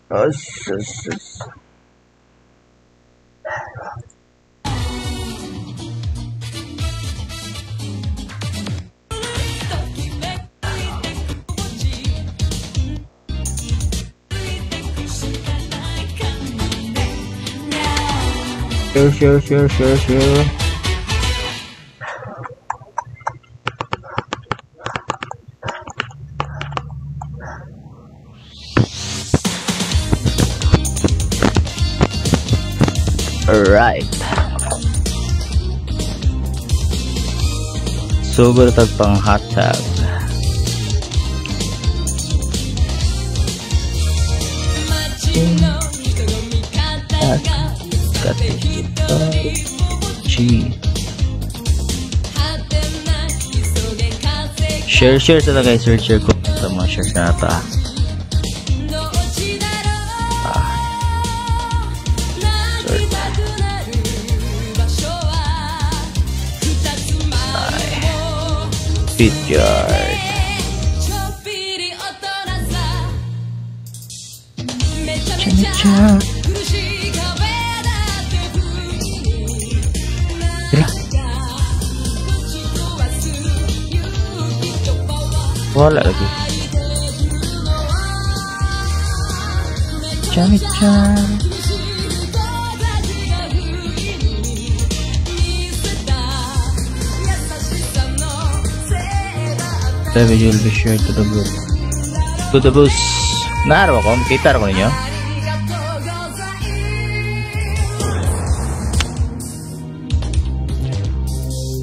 Oh, sus, sus. Share, share, share, share, share. Alright. Sobra tag panghatag. G. Share, share sa guys, share, share ko sa mga share sa nata. Yard. Cha. Sila. Wala lagi. Cha cha. The video will be shared to the group. To the bus. Naaraw ako. Makita ko ninyo.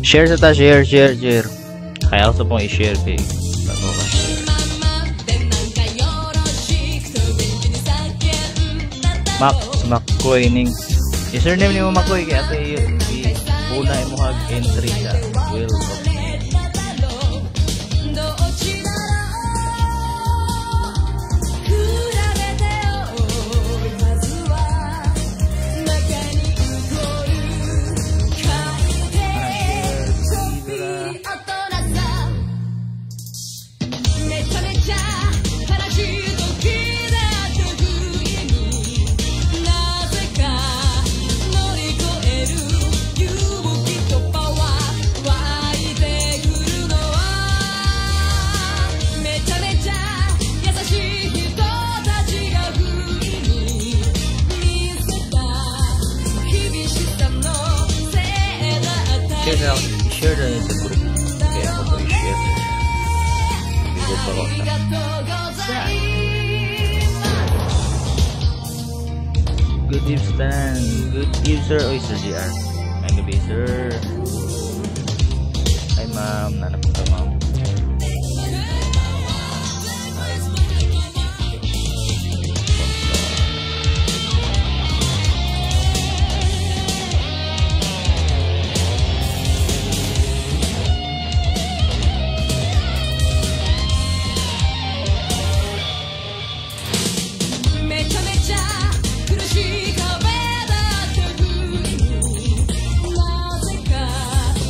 Share sa ta. Share, share, share. Kaya ako sa pong i-share kay bago ka share. Mac, Makoy ning username ni mo Makoy kaya ato i-una imo hag entry sa Wheel of Name. Share na sa group. Kaya ako po i-share. Bigo pa ko sa. Good evening, Stan. Good evening, sir. Oy, Sir GR. Ay, gabi, sir. Ay, ma'am. Nanap ka, ma'am. Ay.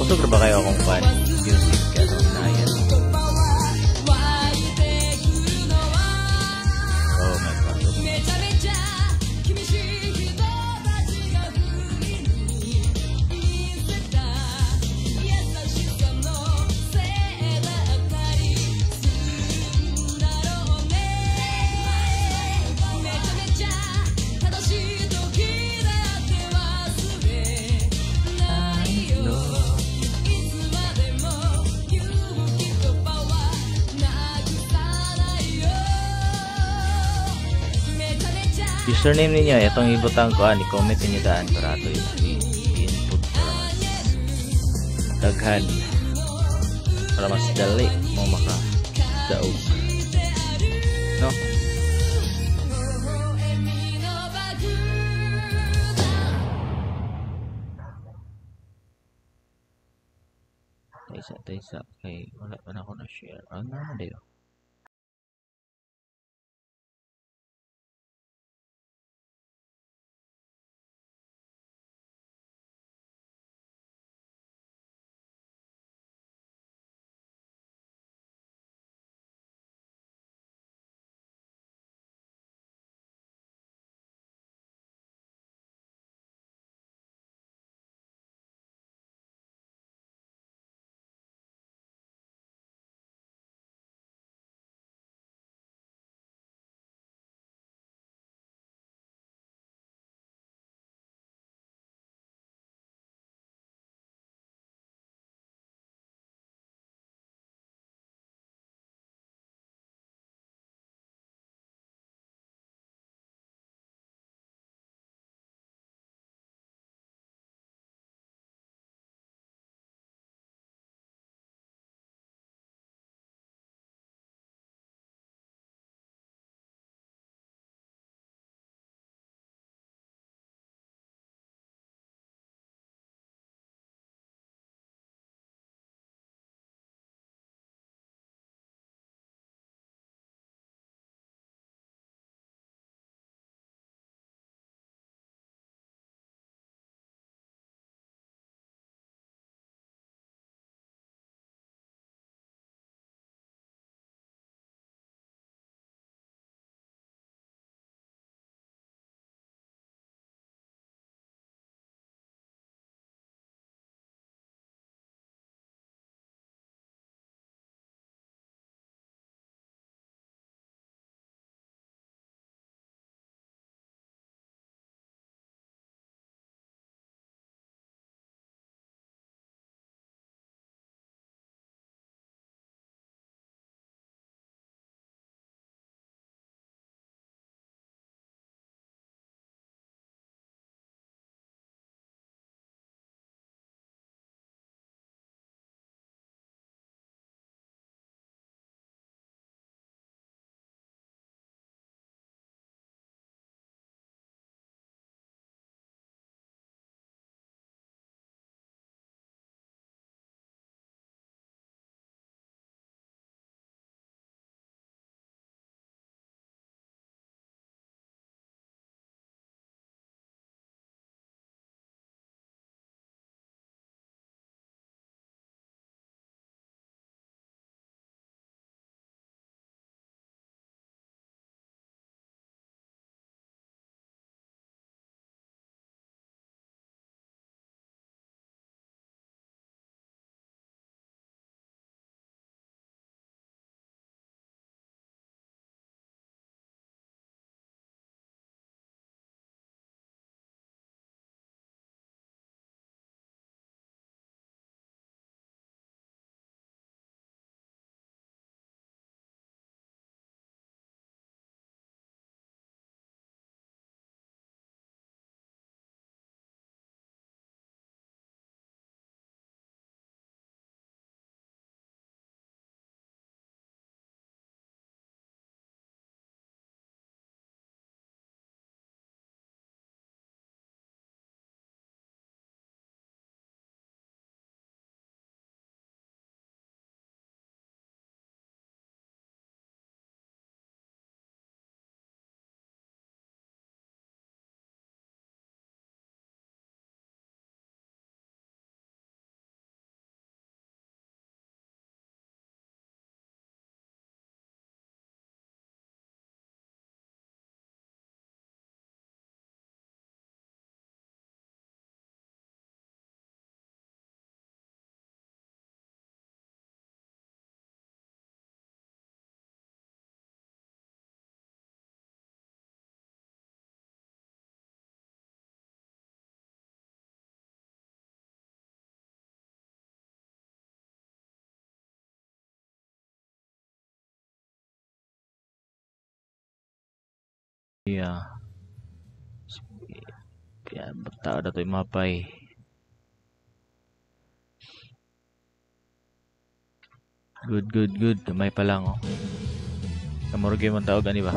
Busog na ba kayo akong fan? Music, ano, nayan. Oh my God. Username ninyo, itong ibutang ko, i-comment ninyo daan para ato i-input para mas daghan, para mas dali mo makadaog, no? Taysa, taysa, kay wala pa na ako na share. Ano na diyo? Yeah. Kaya bata na ito mapay. Good, good, good. Gamay pa lang, oh. Kamurog yung tawag, ani ba?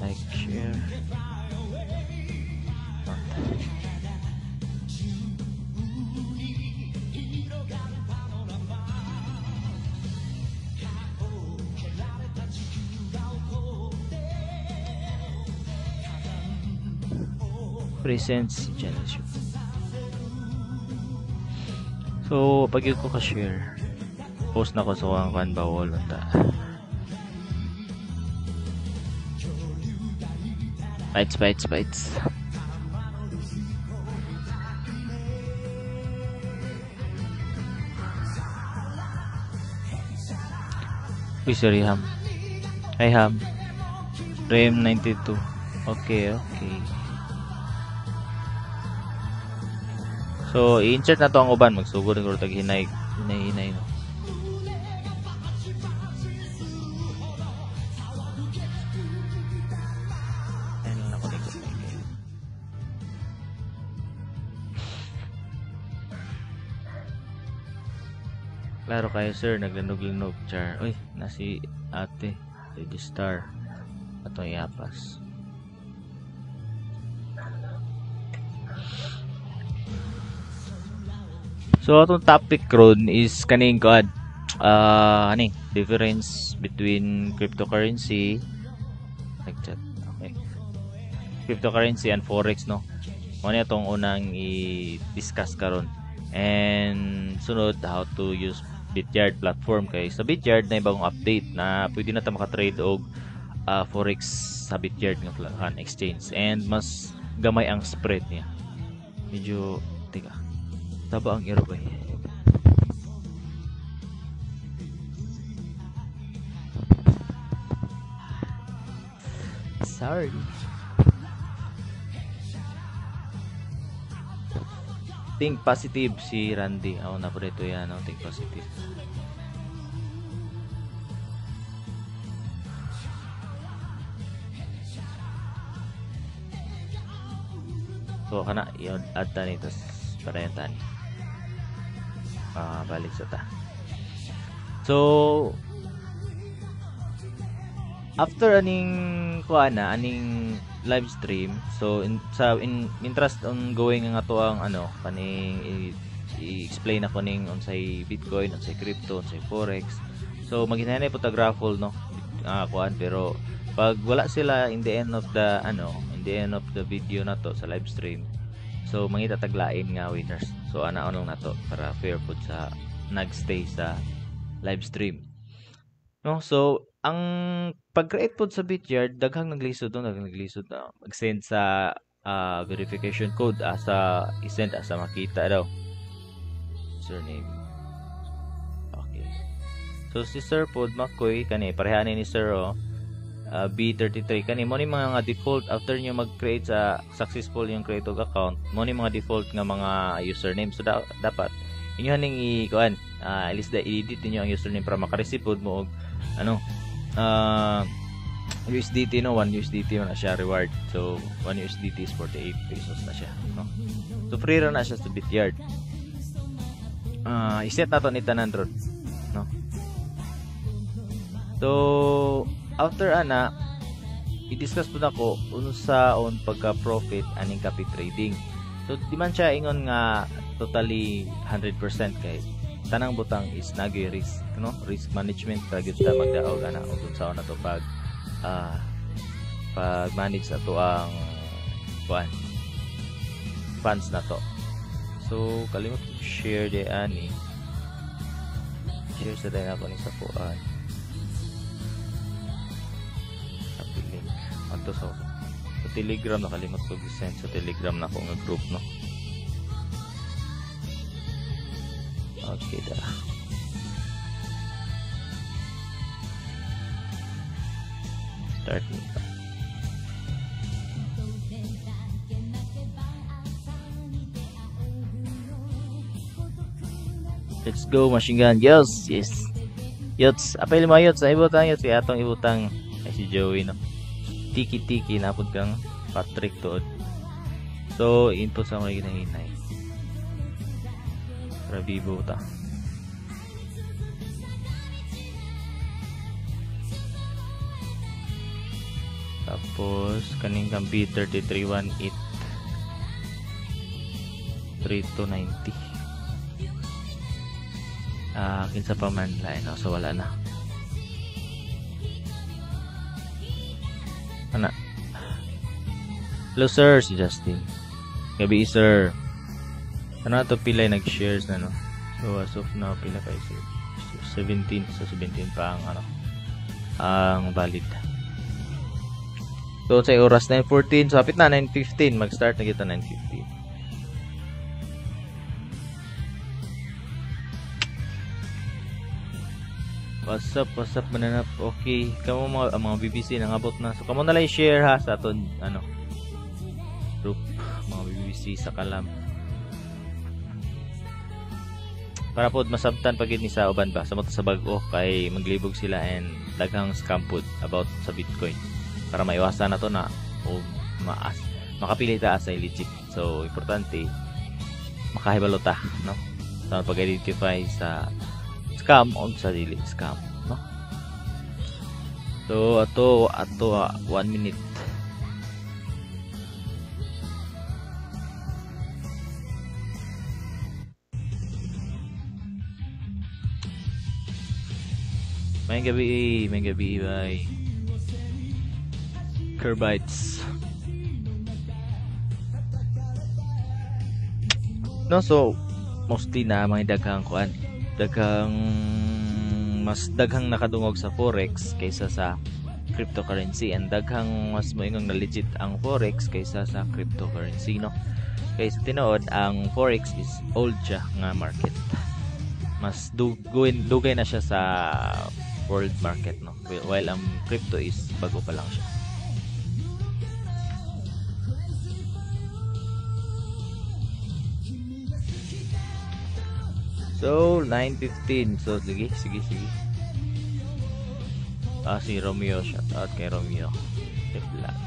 Like, share. Presents channel show. So, pag yun ko ka-share, post na ko sa kuang kan bawol unta. Bites, bites, bites. Uy, sorry, Ham. Hi, Ham. Rem 92. Okay, okay. So, i-insert na to ang uban. Magsugod ng tag hinay, hinay, hinay, no? Ayun lang ako dito. Klaro kayo, sir. Naglanog-lanog. Char. Uy, nasi ate. Lady Star. Atong iapas. So, atong topic ron is kaning kuan. Aning difference between cryptocurrency, nag-chat. Okay. Cryptocurrency and forex, no. Mo ni atong unang i-discuss karon. And sunod, how to use Bityard platform kay sa Bityard na bagong update na pwede na ta maka-trade og forex sa Bityard nga exchange, and mas gamay ang spread niya. Medyo teka. Taba ang iro ba? Sorry. Think positive si Randy. Ako na po dito yan. No? Think positive. So, kana, i-add ta nito. Parayan ta ni. Balik sa ta. So, after aning kuan na, aning live stream, so in, sa in interest ongoing nga ato ang ano, kaning i-explain ako ning unsay Bitcoin, unsay crypto, unsay forex. So maghinay po tag raffle, no. Kuan, pero pag wala sila in the end of the ano, in the end of the video na to sa live stream, so mangita taglain nga winners. So ana lang nato para fair pud sa nagstay sa live stream. No, so ang pag-create pod sa Bityard, daghang naglisod, no, daghang naglisod na mag-send sa verification code asa i-send asa makita daw. Surname. Okay. So si Sir pod Makoy kani pareha ni Sir, oh, B33 kani mo ni mga default after nyo mag-create sa successful yung create og account, mo ni mga default nga mga username. So dapat inyo ning i-kuan, at least i-edit niyo ang username para maka-receive pod mo og ano, USDT, no, 1 USDT na siya reward. So 1 USDT is 48 pesos na siya, no. So free ra na siya sa Bityard. I-set na to ni tanan ron, no. So after ana, i-discuss po nako unsa on pagka-profit aning copy trading. So di man siya ingon nga totally 100% kay tanang butang is nagay risk, no? Risk management ra gyud ta magdaog ana og unsa na to pag pag manage ato ang kuan funds na to. So kalimot ko share di ani. Share sa din ako ni sa kuan. Copy link ato sa Telegram, nakalimot ko send sa Telegram na ako nga group, no. Okay da. Start nito. Let's go, machine gun. Yes, yes. Yots, apil mo yots, ay ibutang yots, kaya atong ibutang ay si Joey, no. Tiki tiki napod kang Patrick tuod. So, input sa mga ginahinay. Para bibo ta. Tapos kaning kang B3318 3290. Ah, kinsa pa man lain, no? So wala na. Ana. Hello sir, si Justin. Gabi sir. Ano to pila nag-shares na, no? So as of now pila kay sir? 17, so 17 pa ang ano, ang valid. So sa oras 9:14, so hapit na 9:15, mag-start na kita 9:15. What's up mananap. Okay, kamo mga BBC nangabot na. So kamo na lang share ha sa aton ano group mga BBC sa Kalam. Para pod masabtan pagid ni sa uban ba samot sa bag-o kay maglibog sila and daghang scam pod about sa Bitcoin. Para maiwasan na to na o maas makapili ta sa legit. So importante makahibalo ta, no? Sa pag-identify sa scam o sa dili scam, no? So ato ato 1 minute. May gabi, bye. Kerbites. No, so mostly na mga daghang kuan, daghang mas daghang nakadungog sa forex kaysa sa cryptocurrency, and daghang mas moingon na legit ang forex kaysa sa cryptocurrency, no? Kaysa tinuod ang forex is old siya nga market. Mas dugay na siya sa world market, no? While ang crypto is bago pa lang siya. So 9:15. So sige. Ah, si Romeo, shout out kay Romeo. Vlog.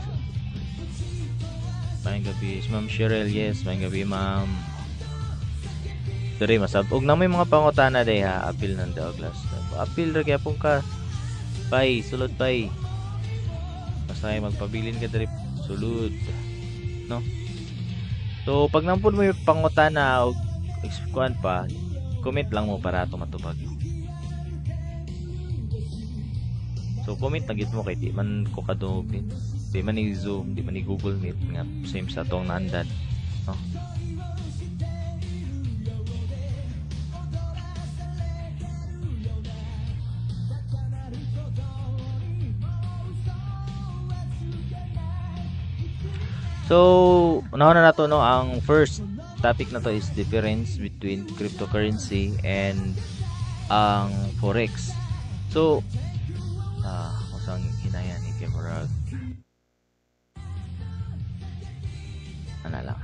Maayong gabi, si Ma'am Cheryl. Yes, maayong gabi, ma'am. Dere masab og na may mga pangutana day ha, apil ng Douglas. Apil ra gyapon ka. Bay, sulod bay. Basta ay magpabilin ka dere, sulod. No? So pag nampud mo yung pangutana og kuan pa, comment lang mo para ato matubag. So comment na gid mo kay di man ko kadungog din. Di man ni Zoom, di man ni Google Meet nga same sa atong naandan, no? So, unahon na nato, no, ang first topic na to is difference between cryptocurrency and ang forex. So, usang hinayan ni Kemurag. Ana lang.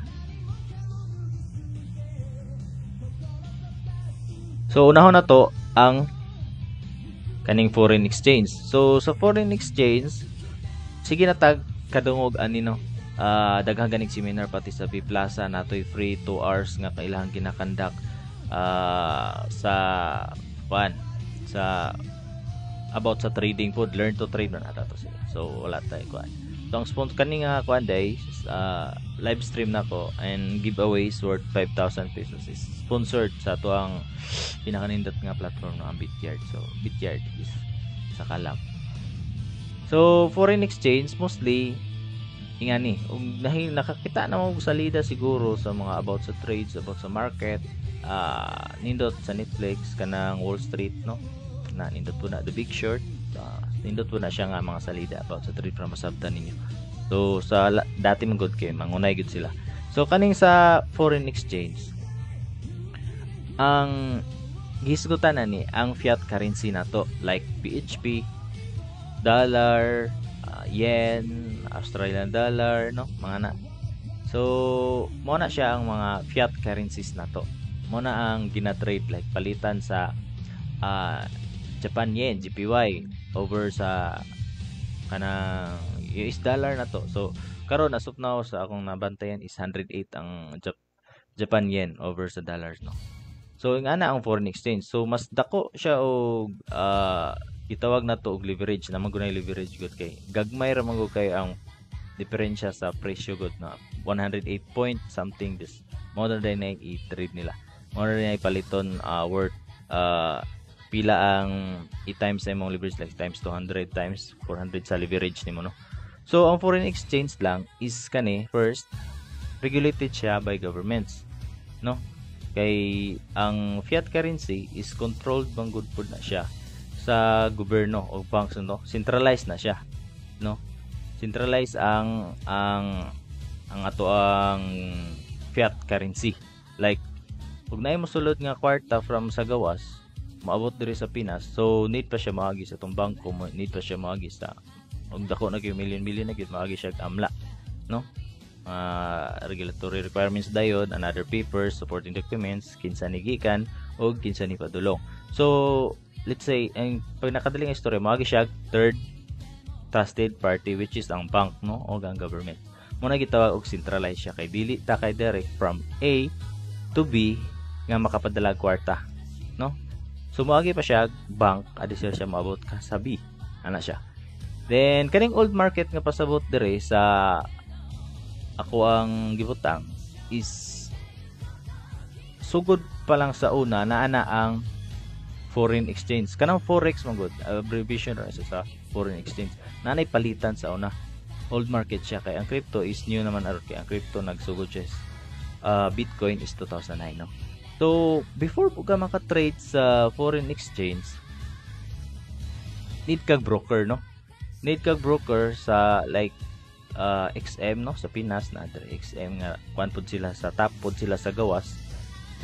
So, unahon na to ang kaning foreign exchange. So, sa foreign exchange, sige na tag kadungog ani, no. Daghang ganing seminar pati sa B Plaza natoy free 2 hours nga kailangan ginakandak sa kuan sa about sa trading pod, learn to trade na nato sila. So wala tay kuan. So ang sponsor kani nga kuan day live stream nako and giveaways worth 5,000 pesos is sponsored sa ato ang pinakanindot nga platform no, ang Bityard. So Bityard is sa Kalam. So foreign exchange mostly ingani, ug nakakita na mo salida siguro sa mga about sa trades, about sa market, nindot sa Netflix kanang Wall Street, no? Na nindot po na The Big Short, nindot po na siya nga mga salida about sa trade para masabtan ninyo. So sa dati man good kay mangunay gud sila. So kaning sa foreign exchange, ang gisgutan na ni ang fiat currency nato like PHP, dollar, yen, Australian dollar, no, mga na. So mo na siya ang mga fiat currencies nato. Mo na ang gina-trade, like palitan sa Japan yen, JPY, over sa kanang US dollar na to. So karon, as of now, sa akong nabantayan is 108 ang Japan yen over sa dollars, no? So nga na ang foreign exchange. So mas dako siya og gitawag na to og leverage na man gunay leverage gud kay gagmay ra man gud kay ang diferensya sa presyo gud na 108 point something. This mo na din na i-trade nila, mo na din paliton, worth pila ang i-times sa imong leverage, like times 200, times 400 sa leverage nimo, no? So ang foreign exchange lang is kani, first, regulated siya by governments, no? Kay ang fiat currency is controlled bang good pud na siya sa gobyerno o banks, no? Centralized na siya, no? Centralized ang ato ang fiat currency. Like ug naay mosulod nga kwarta from sa gawas, maabot diri sa Pinas, so need pa siya maagi sa atong bangko, need pa siya maagi sa og dako na gyud, million million na gyud, maagi siya AMLA, no? Regulatory requirements dayon, another papers, supporting documents, kinsa ni gikan og kinsa ni padulong. So let's say ang pag nakadaling istorya, maagi siya third trusted party, which is ang bank, no, o ang government. Mo na gitawag og centralized siya kay dili ta kay direct from A to B nga makapadala kwarta, no? So moagi pa siya bank adi siya siya moabot ka sa B. Ana siya. Then kaning old market nga pasabot dire sa ako ang gibutang is sugod pa lang sa una na ana ang foreign exchange. Kanang forex man gud, abbreviation ra sa foreign exchange. Nanay palitan sa una. Old market siya kay ang crypto is new naman aron, kay ang crypto nagsugod siya Bitcoin is 2009, no? So, before po ka maka-trade sa foreign exchange, need kag broker, no? Need kag broker sa like XM, no? Sa Pinas na XM nga kuan pod sila, sa top pod sila sa gawas.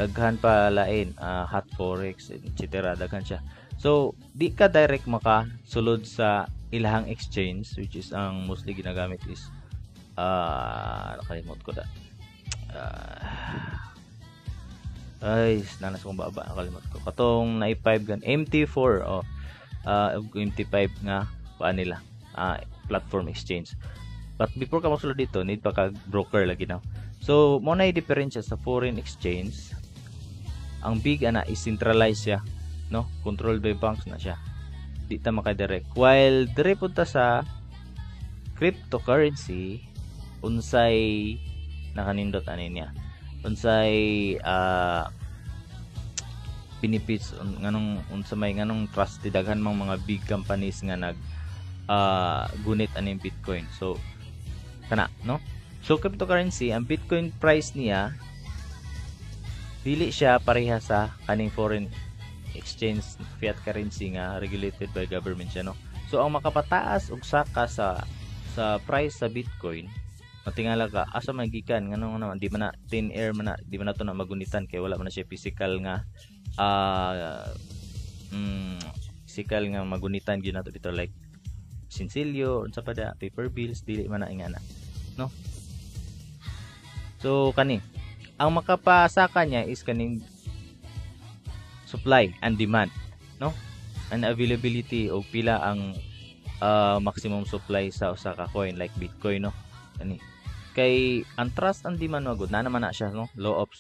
Daghan pa lain, Hot Forex, etc. Daghan siya. So, di ka direct makasulod sa ilahang exchange, which is ang mostly ginagamit is nakalimot ko da. Ay, nanas kong baba, nakalimot ko. Katong na 5 gan MT4, oh. MT5 nga kuan nila. Platform exchange. But before ka masulod dito, need pa ka broker lagi na. So, mo na diferensya sa foreign exchange. Ang big ana is centralized siya, no? Controlled by banks na siya. Di ta maka-direct. While dire punta sa cryptocurrency, unsay nakanindot ani niya? Unsay benefits, nganong unsa may nganong trusted, daghan mang mga big companies nga nag gunit aning Bitcoin? So kana, no? So cryptocurrency, ang Bitcoin price niya dili siya pareha sa kaning foreign exchange fiat currency nga regulated by government siya, no? So ang makapataas og saka sa price sa Bitcoin, matingala ka asa man gikan, nganong naman di man na thin air man na, di man na to na magunitan kay wala man na siya physical nga physical nga magunitan gyud nato dito, like sinsilyo, unsa pa da, paper bills, dili man na ingana, no? So kani ang makapasaka niya is kaning supply and demand, no, and availability o pila ang maximum supply sa usa ka coin like Bitcoin, no? Kani kay ang trust and demand magud na naman na siya, no? Law of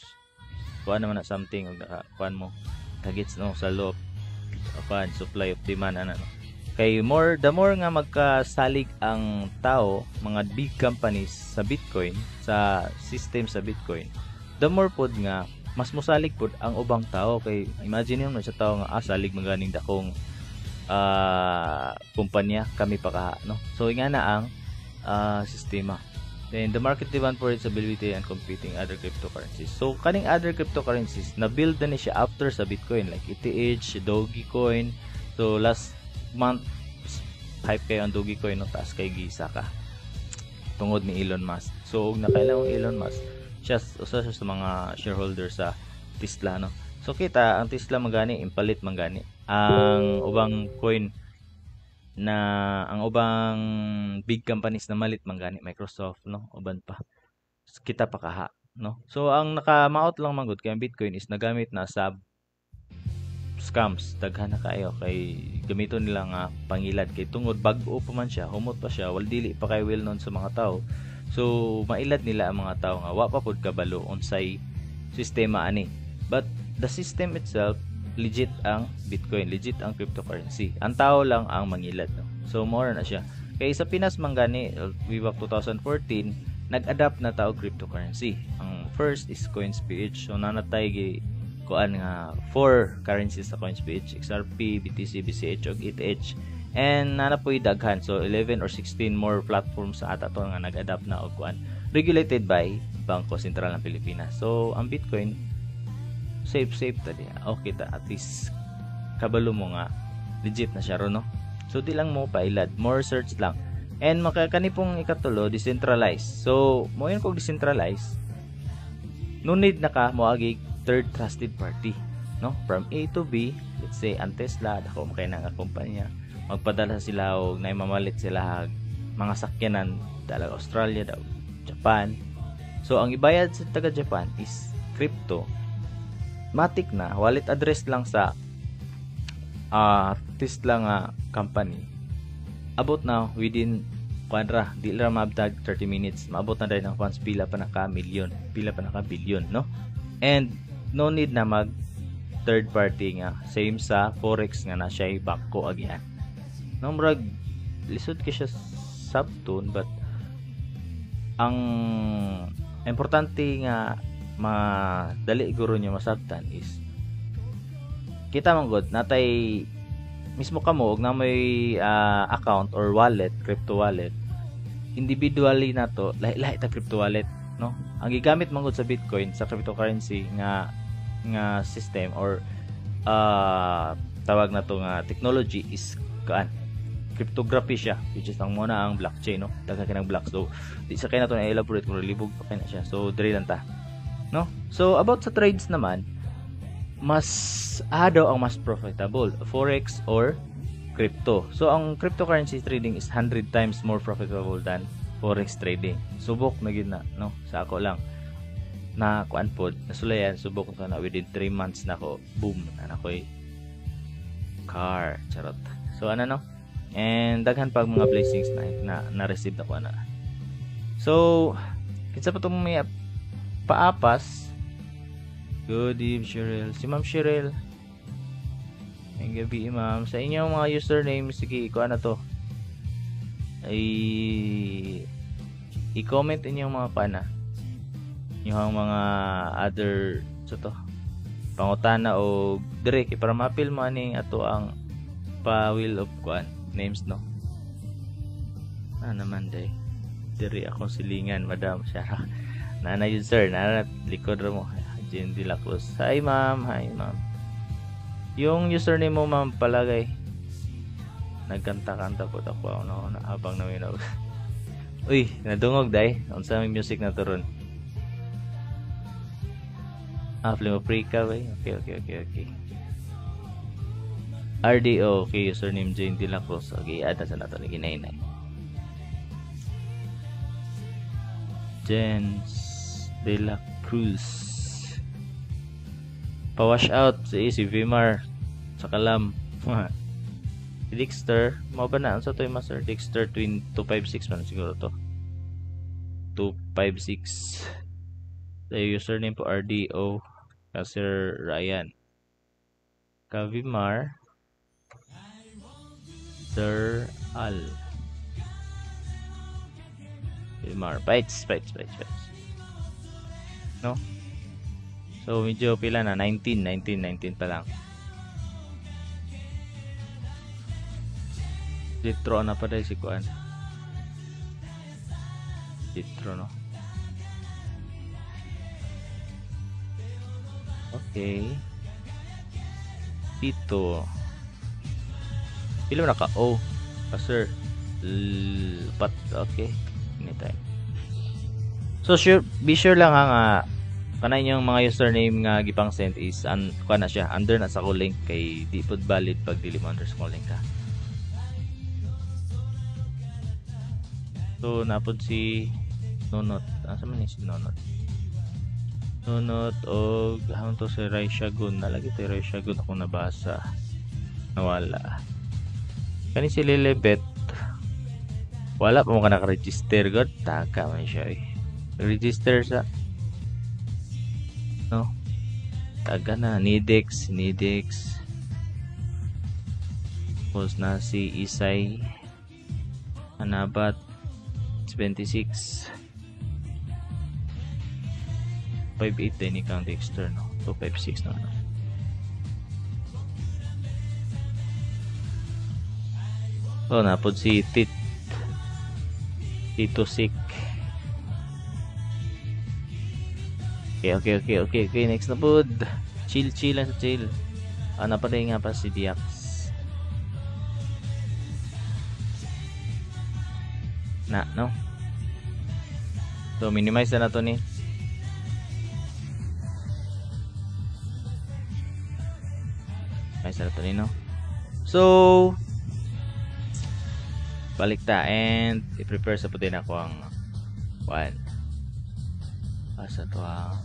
kuan naman na something og naka kuan mo kagits, no, sa law of kuan, supply of demand ana, no? Kay more the more nga magkasalig ang tao, mga big companies sa Bitcoin, sa system sa Bitcoin, the more pod nga mas mosalig pod ang ubang tao. Kay imagine mo sa tao nga salig maganing dakong kumpanya, kami pa kaha, no? So nga na ang sistema. Then the market demand for its ability and competing other cryptocurrencies. So kaning other cryptocurrencies na build na ni siya after sa Bitcoin, like ETH, Dogecoin. So last month hype kayo ang Dogecoin, no? Taas kay gisa ka tungod ni Elon Musk. So ug nakailang Elon Musk siya, usa siya sa mga shareholder sa Tesla, no? So kita ang Tesla magani impalit man gani ang ubang coin na ang ubang big companies na malit man gani, Microsoft, no, uban pa, kita pa kaha. no? So ang nakamaot lang man gud kay ang Bitcoin is nagamit na sa scams, daghan na kaayo kay gamiton nila nga pangilad kay tungod bag-o pa man siya, humot pa siya, wal dili pa kay well known sa mga tao. So mailad nila ang mga tao nga wa pa pud kabalo unsay sistema ani. But the system itself, legit ang Bitcoin, legit ang cryptocurrency. Ang tao lang ang mangilad, no? So more na siya. Kay sa Pinas man gani, way back 2014, nag-adapt na ta og cryptocurrency. Ang first is CoinsPH. So nanatay gi kuan nga four currencies sa CoinsPH: XRP, BTC, BCH ug ETH. And nana po'y daghan. So 11 or 16 more platforms sa ata to nga nag-adapt na og kuan, regulated by Bangko Sentral ng Pilipinas. So ang Bitcoin, safe safe ta diha. Okay ta, at least kabalo mo nga legit na siya ron, no? So di lang mo pailad, more search lang. And makakani pong ikatulo, decentralized. So mo yun kog decentralized, no need na ka moagi third trusted party, no? From A to B, let's say ang Tesla, dako mo kay nga kumpanya, magpadala sila og nay mamalit sila mga sakyanan dala Australia daw, Japan. So ang ibayad sa taga Japan is crypto. Matic na wallet address lang sa Tesla nga company. Abot na within kuan ra, di ra maabtag 30 minutes. Maabot na dahil ang funds, pila pa naka million, pila pa naka billion, no? And no need na mag third party nga same sa forex nga na siya bangko agihan. No, murag lisod kay siya sabton, but ang importante nga madali guro niyo masabtan is kita man gud natay mismo kamo og na may account or wallet, crypto wallet, individually nato lahi-lahi ta crypto wallet, no? Ang gigamit man gud sa Bitcoin, sa cryptocurrency nga nga system or tawag na to nga technology is kuan, cryptography siya, which is ang muna ang blockchain, no? Daghan kay block. So di sa kay nato na elaborate kung libog pa kay na siya, so diri lang ta, no? So about sa trades naman, mas daw ang mas profitable, forex or crypto? So ang cryptocurrency trading is 100 times more profitable than forex trading. Subok na gid na, no? Sa ako lang na kuan pod, nasulayan, subok ko na within 3 months na ko, boom na ako'y car, charot. So ano, no? And daghan pag mga blessings na na, na receive na ko ana. So kinsa pa tong may paapas? Good evening, Cheryl. Si Ma'am Cheryl. May gabi, ma'am. Sa inyong mga username, sige, iko na to. Ay, i-comment inyong mga pana. Yung mga other, so to, pangutana o dire kay para mapil mo aning ato ang pa wheel of kuan names, no? Ah naman day diri akong silingan, madam siya nana yun, sir, nana likod ra mo. Jen De La Cruz. Hi, ma'am, hi, ma'am. Yung username mo, ma'am, palagay. Nagkanta-kanta po ako, no, na habang naminaw. Uy, nadungog day. Unsa may music na to ron? Ah, Flame Africa ba? Okay. RDO, okay, username Jane De La Cruz. Okay, add na sa nato ni ginahinay. Jens De La Cruz. Pa-wash out si si Vimar sa kalam. Si Dexter, mao ba na? Unsa to yung master? Dexter Twin 256 man siguro to. 256. Sa username po RDO ka Sir Ryan. Kavimar Sir Al. Vimar. Bites, bites, bites, bites. No? So, medyo pila na? 19, 19, 19 pa lang. Litro na pa dahil si Kuan. Litro, no? Okay. Dito. Pila na ka? Oh. Ah, sir. Pat. Okay. Anytime. So, sure, be sure lang ha nga kanay inyong mga username nga gipang send is an kuan na siya, under na sa ko link kay di pud valid pag dili mo under sa ko link ha. So napod si Nonot. Asa man ni si Nonot? Nunot og hang to si Raishagun. Nalagi to Raishagun akong nabasa. Nawala. Kani si Lilibet. Wala pa mo ka naka-register god. Taka man siya eh. Register sa no. Taga na Nidex, Nidex. Tapos na si Isay Anabat 26 58 din ikang Dexter, no? 256 na, no? So, napod si Tito Sik. Okay. Next na pod. Chill, chill lang sa chill. Ah, napaday nga pa si Diax. Na, no? So, minimize na to ni. Minimize na to ni, no? So, balik ta and i-prepare sa po din ako ang one. Asa to ah.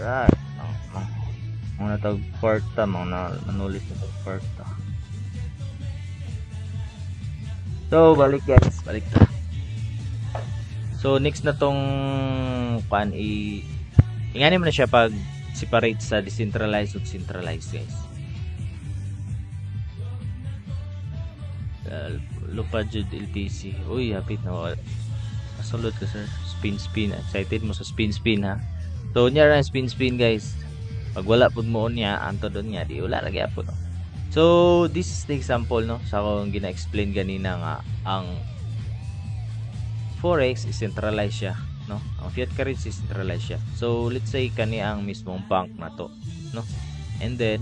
Alright. Mga tag kwarta, mga manulis na tag kwarta. So, balik guys, balik ta. So, next na tong pan i ingani mo na siya pag separate sa decentralized ug centralized guys. Lupa jud LTC. Uy, hapit na. Masulod ka sir. Spin spin. Excited mo sa spin spin ha. So, niya ra spin spin guys. Pag wala pud mo niya, anto doon nga di wala ra gyapon, no? So, this is the example, no, sa akong gina-explain ganina nga ang forex is centralized siya, no? Ang fiat currency is centralized siya. So, let's say kani ang mismong bank na to, no? And then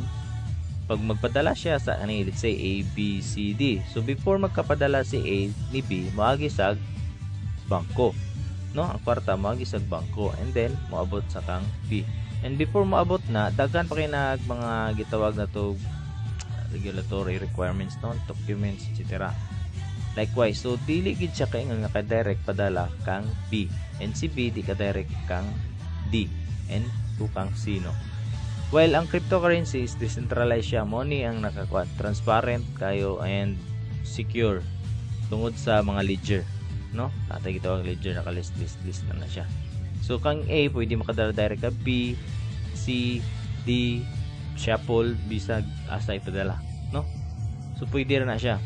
pag magpadala siya sa ani, let's say A, B, C, D. So, before magkapadala si A ni B, moagi sa bangko, no? Ang kwarta moagi sa bangko and then moabot sa kang B. And before moabot na, daghan pa kay nag mga gitawag na to regulatory requirements, no, documents, etc. Likewise, so dili gid siya kay nga naka-direct padala kang B. And si B di ka direct kang D and to kang C, no. While ang cryptocurrency is decentralized siya, mo ni ang nakakuan, transparent kayo and secure tungod sa mga ledger, no? Natay gitawag ledger, naka-list list list na na siya. So kang A pwede makadala direct ka B, C, D, shuffle, bisag asa ipadala, no? So pwede ra na siya.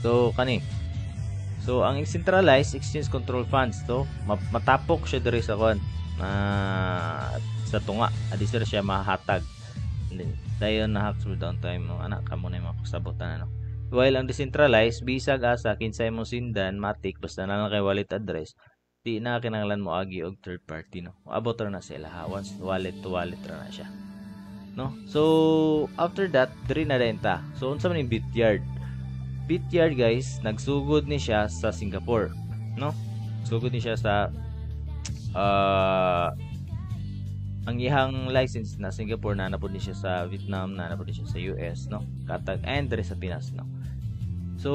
So kani. So ang centralized exchange control funds to matapok siya diri sa kon sa tunga. Adi sir siya mahatag. And then dayon na hack down time mo anak kamo na yung makasabotan, ano. While ang decentralized bisag asa kinsay mo sindan matik basta na lang kay wallet address, di na kinahanglan mo agi og third party, no. Abot ra na sila ha, once wallet to wallet ra na siya, no. So after that diri na din ta. So unsa man yung Bityard? Bityard guys, nagsugod ni siya sa Singapore, no. Sugod ni siya sa ang iyang license na Singapore, na napod ni siya sa Vietnam, na napod ni siya sa US, no, katag and diri sa Pinas, no. So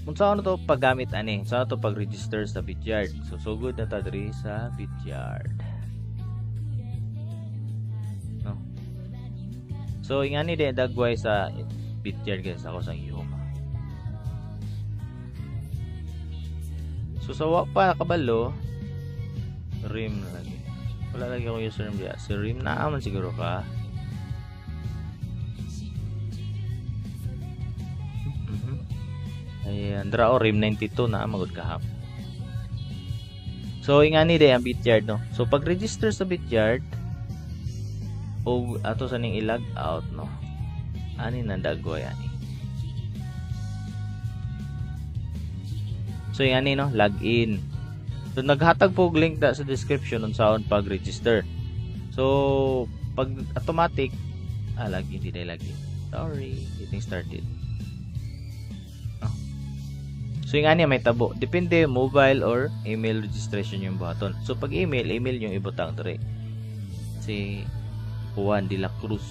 unsa ano to paggamit ani? Unsa to pag-register sa Bityard? So sugod na ta diri sa Bityard, no. So ingani din dagway sa Bityard guys, ako sa gihuma. So sa wa pa nakabalo, Rim lagi. Wala lagi akong username diya. Si Rim na man siguro ka. Ayan, dra o Rim 92 na magud kahap. So ingani day ang Bityard, no. So pag register sa Bityard, Og ato sa ning i-log out, no. Ani na dagway ani. So yung ani, no, login. So naghatag po og link da sa description unsaon pag-register. So pag automatic login, di na login. Sorry, getting started. Oh. So yung ani may tabo. Depende mobile or email registration yung buhaton. So pag email, email yung ibutang diri. Si Juan de la Cruz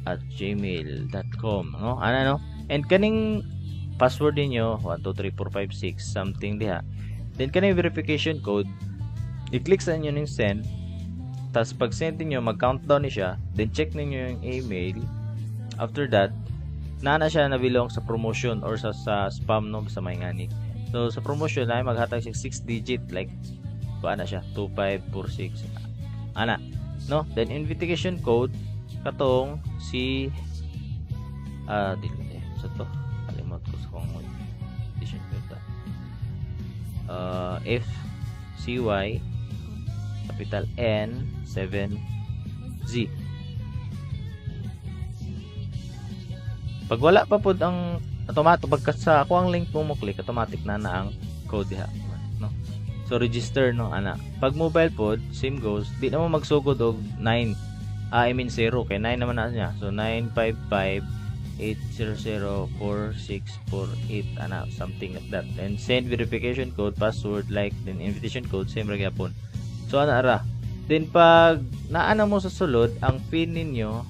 @gmail.com, no? Ana, no? And kaning password ninyo 1 2 3 4 5 6 something diha. Then kaning verification code, i-click sa inyo ning send. Tapos pag send niyo, mag-countdown ni siya. Then check ninyo yung email. After that, naa na siya nabilong sa promotion or sa spam, no, sa may ngani. So sa promotion ay maghatag siya 6 digit, like kuan na siya 2546 ana, no? Then invitation code katong si dili sa to, kalimot ko sa kong invitation code, F C Y capital N 7 Z. Pag wala pa pod ang automatic, pagka sa ako ang link mo mo click, automatic na na ang code diha, no? So register, no, ana. Pag mobile pod, same goes, di na mo magsugod og 9, I mean 0, kay 9 naman na niya. So 955 800 4648, ana, something like that. Then send verification code, password, like, then invitation code, same ra gyapon. So ana ra. Then pag naana mo sa sulod ang pin ninyo,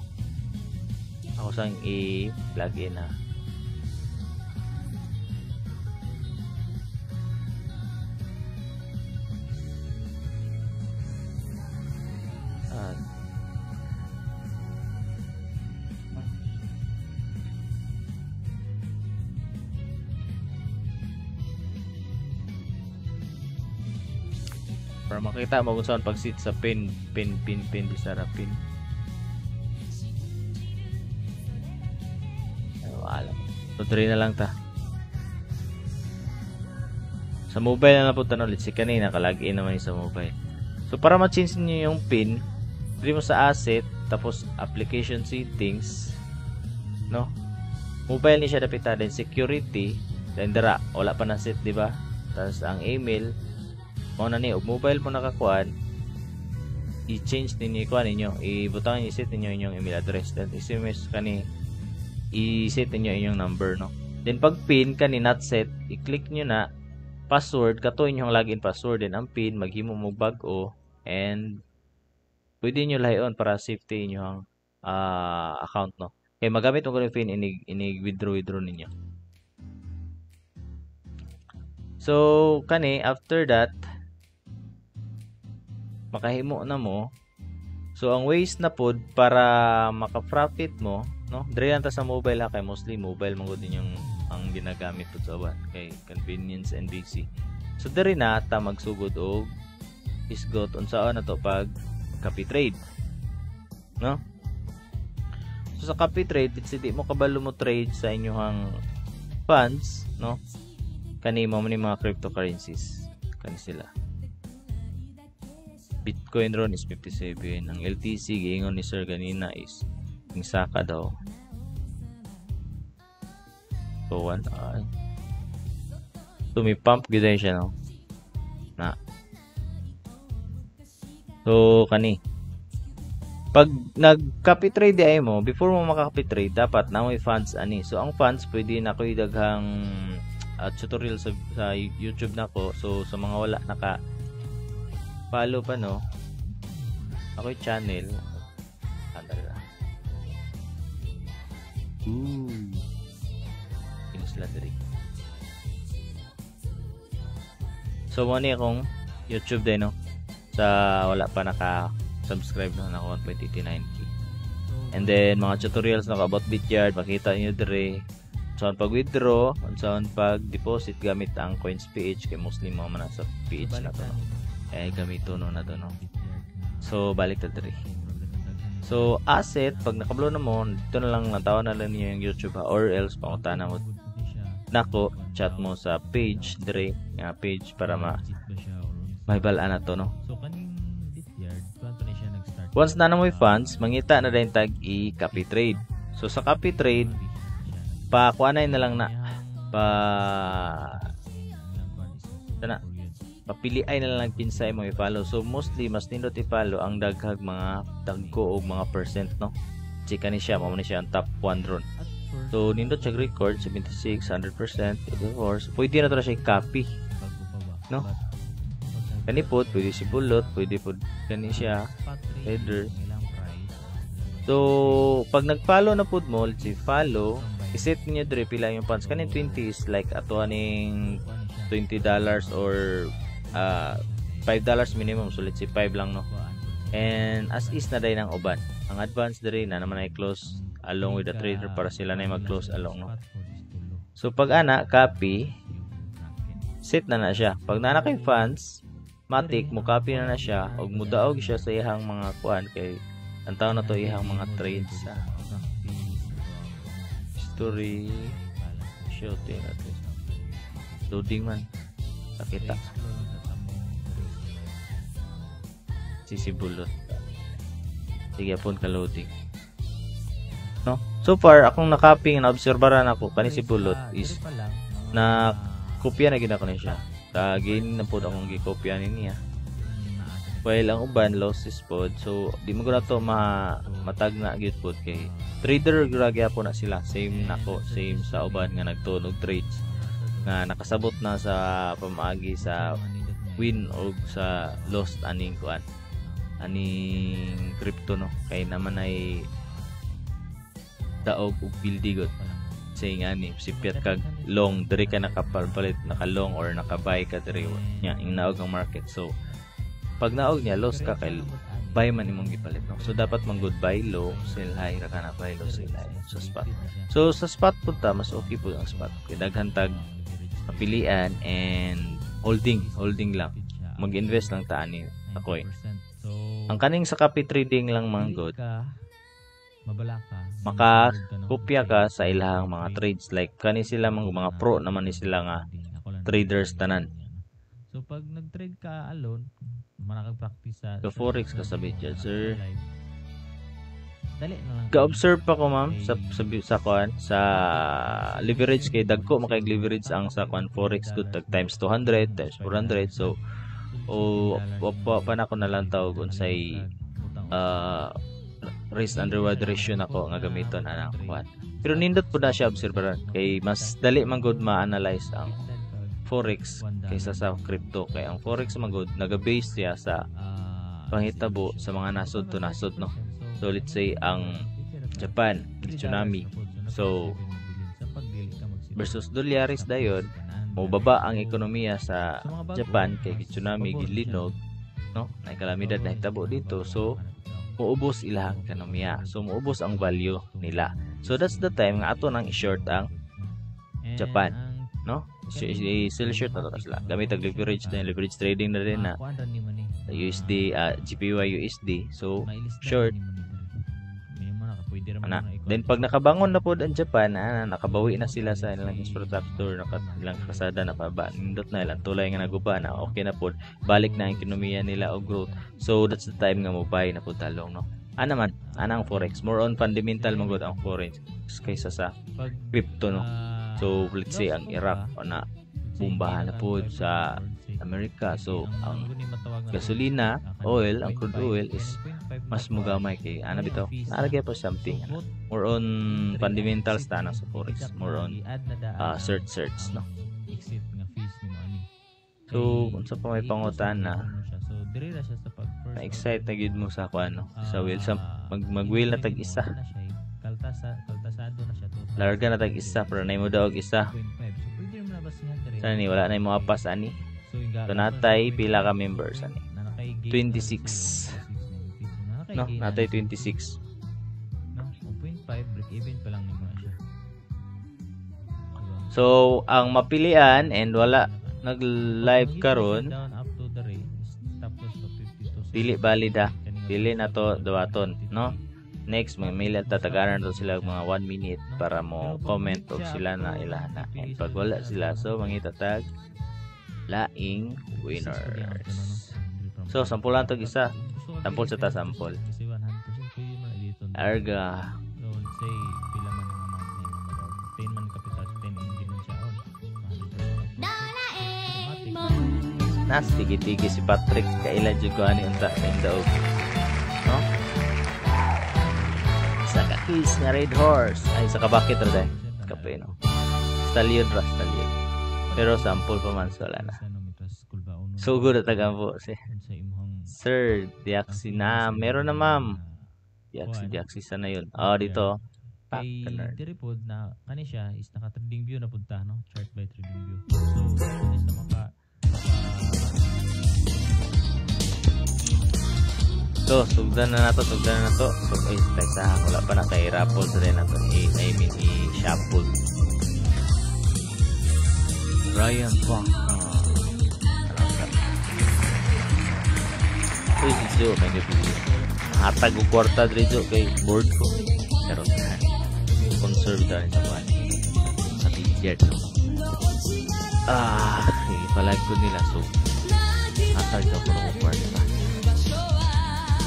ako sang i-login na. Para makita mo kung saan pag-sit sa pin, pin, pin, pin, di sa pin. Ay, wala. So, diri na lang ta. Sa mobile na lang po tanong. Let's see, kanina, naka-login naman sa mobile. So, para ma-change niyo yung pin, diri mo sa asset, tapos application settings, no? Mobile ni siya dapita, then security, then dara, wala pa na set, di ba? Tapos ang email, mao na ni, og mobile mo nakakuan, i-change ninyo ikuan ninyo, ibutang i-set ninyo inyong email address, then SMS kani, i-set ninyo inyong number, no? Then pag pin kani not set, i-click nyo na password, kato inyong login password, then ang pin maghimo mo bag-o, and pwede nyo lahion para safety inyong account, no? Kay magamit mo kuno pin inig withdraw ninyo. So kani after that, makahimo na mo. So ang ways na pod para maka-profit mo, no? Diri lang ta sa mobile ha, kay mostly mobile man gud yung ang ginagamit pud sa uban kay convenience and busy. So diri na ta magsugod og isgot unsaon na to pag copy trade, no? So sa copy trade, it's di mo kabalo mo trade sa inyong funds, no? Kani mo ni mga cryptocurrencies kani sila. Bitcoin ron is 57. Ang LTC giingon ni sir ganina is saka daw. So 1 ay. So may pump gyud siya, no? Na. So kani pag nag-copy trade ay mo, before mo maka-copy trade dapat na may funds ani. So ang funds pwede na koy daghang tutorial sa YouTube nako. So sa mga wala naka follow pa, no, ako'y channel. Ooh. Inis lang diri. So mo ni akong YouTube din, no, sa wala pa naka-subscribe, no, naka 1.89k. And then mga tutorials naka about Bityard, makita niyo diri saan pag-withdraw, saan pag-deposit gamit ang Coins PH kay mostly mga man sa PH na to, no? Eh gamito no na to, no. So balik ta diri. So asset, pag nakablo na mo, dito na lang natawa na lang niyo yung YouTube ha, or else pangutana mo nako, chat mo sa page diri nga page para ma Mahibal-an na to, no? So kaning Bityard, kuan pa ni siya nag-start. Once na na mo'y funds, mangita na din tag i-copy trade. So sa copy trade, pa kuanay na lang na pa sana papili ay na lang kinsay mo i-follow. So mostly mas nindot i-follow ang daghag mga dagko og mga percent, no? Chika ni siya, mao ni siya ang top 1 ron. So nindot siya record 76, 100%, 84. So pwede na to na siya i-copy, no? Kani pod pwede si Bulot, pwede pod kani siya header. So pag nag-follow na pod mo, let's say follow, iset niyo dire pila yung funds. Kaning 20 is like ato aning $20 or $5 minimum. So let's say 5 lang, no? And as is na day ng uban. Ang advance diri na naman ay close along with the trader para sila na mag-close along, no? So pag ana copy, set na na siya. Pag naa na kay funds, matik mo copy na na siya ug mudaog siya sa iyang mga kuan kay ang tao na to iyang mga trades sa history shooting natin. Loading man. Sakita. Si Bulot. Sige pon ka loading. No? So far akong nakopy na obserbaran ako kani si Bulot is na kopya na gid ako ni siya. Kagin na pod akong gikopya ni niya. While ang uban losses pod, so di mo na to ma matag na gyud pod kay trader ra gyapon na sila, same nako, same sa uban nga nagtuon og trades nga nakasabot na sa pamaagi sa win o sa lost aning kuan, aning crypto, no? Kay naman ay daog ug pildi gud say nga ni sipyat kag long diri ka nakapalit, naka long or naka buy ka diri nya ing naog ang market. So pag naog niya, loss ka kay buy man imong gipalit, no? So dapat man good buy low, sell high ra ka na, buy low, sell high sa spot. So sa spot pud ta, mas okay pud ang spot kay daghan tag pilian and holding holding lang, mag-invest lang ta ani sa coin. Ang kaning sa copy trading lang man good, maka kopya ka sa ilang mga trades, like kani sila mga pro naman ni sila nga traders tanan. So pag nag-trade ka alone, manakag-practice sa So forex ka sa Bityard, sir. Dali na lang. Ga-observe pa ko, ma'am, sa kuan sa leverage kay dagko makay leverage ang sa kuan forex good, tag times 200, times 400. So o pa, pa na ko na lang tawag unsay risk and reward ratio nako nga gamiton ana kuan. Pero nindot pud na siya obserbaran kay mas dali man gud ma-analyze ang forex kaysa sa crypto kay ang forex man gud naga-base siya sa panghitabo sa mga nasod to nasod, no? So let's say ang Japan, tsunami. So versus dolyaris dayon, mobaba ang ekonomiya sa Japan kay tsunami, gilinog, no? Nay kalamidad na hitabo dito. So muubos ilahang ekonomiya. So muubos ang value nila. So that's the time nga ato nang i-short ang Japan, no? I-sell short na to sila. Gamit ang leverage na leverage trading na rin na USD, JPY USD. So short ana. Then pag nakabangon na pod ang Japan, nakabawi na sila sa ilang infrastructure, naka ilang kasada na paba, nindot na ilang tulay nga naguba na, okay na pod, balik na ang ekonomiya nila og growth. So that's the time nga mo buy na pod talong, no? Ana man, ana ang forex. More on fundamental man gud ang forex kaysa sa crypto, no? So let's say ang Iraq na bombahan na pod sa Amerika. So ang gasolina, oil, ang crude oil is mas mugamay kay ana bitaw. Naalagay pa something. Ana. More on fundamentals ta na sa forex. More on search search, no? So unsa pa may pangutana? Na-excite na gyud mo sa kuan, no? Sa wheel sa mag wheel na tag isa. Larga na tag isa pero nay mo daog isa. Sana ni wala na mo apas ani. So natay pila ka members ani? 26. No, natay 26. No, 1.5 break even pa lang nimo na siya. Diba? So ang mapilian and wala nag-live karon, dili valid ah. Dili na to dawaton, no? Next, mamili at tatagaran to sila mga 1 minute para mo comment og sila na ilahan na. And pag wala sila, so mangita tag Laing Six pa gyapon to, no? winners. Dili pa So, sample lang tog isa. Gusto ka Sample sa ta, 10%, sample. kasi 100% pwede man dito. Arga. So, let's say, pila man ang amount na imong madaog. 10 man kapital, 10 hindi man siya on. 100% automatic. Nas, tigi-tigi si Patrick. Kaila jud ko ani unta sa daog. No? Sa kakis nga red horse. Ay, sa kabakit ra day. Kape, no? Stallion ra, stallion. Pero sample pa man, so wala na. Sa no, mitas kulbaon, no? Sugod na tagampo si Unsa imong Sir, Diaxi na. Meron na, ma'am. Diaxi, Kuan. Diaxi sana yun. Oh, dito. Pak, Kay kanar. diri pod na kani siya is naka trading view na pud ta, no, chart by trading view. So is na maka So, sugdan na nato, sugdan na nato. So, ay, teka, wala pa na kay raffle sa rin nato. I mean, i-shuffle. Brian Pong. Ano ka? Uy, si Joe, may gabi. Hatag og kwarta diri, Joe, kay board ko. Pero, conserve dahil sa buwan. Sa budget, no? Ah, ipalag ko nila. So, hatag ka puro ko kwarta.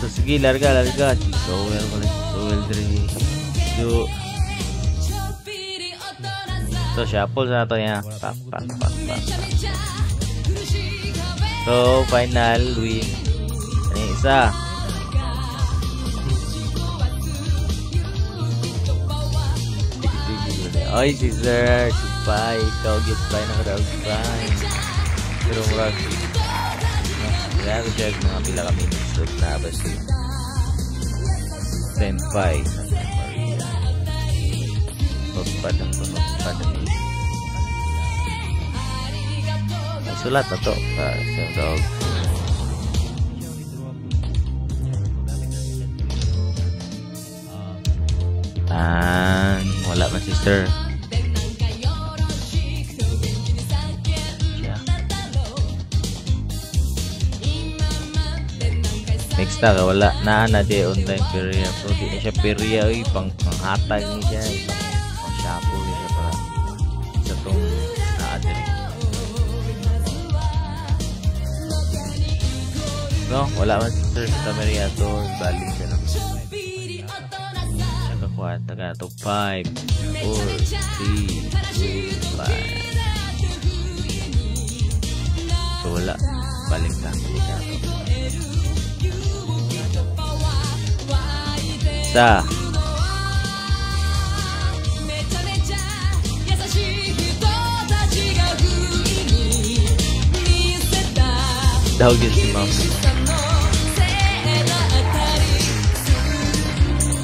So, sige, larga, larga. So, well, wala. So, well, diri. Joe. So, shuffle sa nato niya. Pak, pak, pak, pak. So, final win. Ano yung isa? Oy, si Sir. Si Pai. Ikaw, get Pai na kadaog Pai. Pero murag. Kaya ko siya mga pila ka minutes. So, na ba si Senpai Santa Maria. Notepad ang to. Notepad ang Ay, sulat na to. Para sa dog. Siya withdrawable. Magamit na siya Ah, wala man si Sir. Siya. Next na ka, wala na na di online perya. So, di na siya perya, oy, pang panghatag ni siya, pang shuffle ni siya para sa tong naa diri. No, wala man si Sir Santa Maria to, balik siya, no. Siya kakuha, taga to 5, 4, 3, 2, 1. So, wala. Balik na. Balik na to. Isa. Dawag yun si ma'am.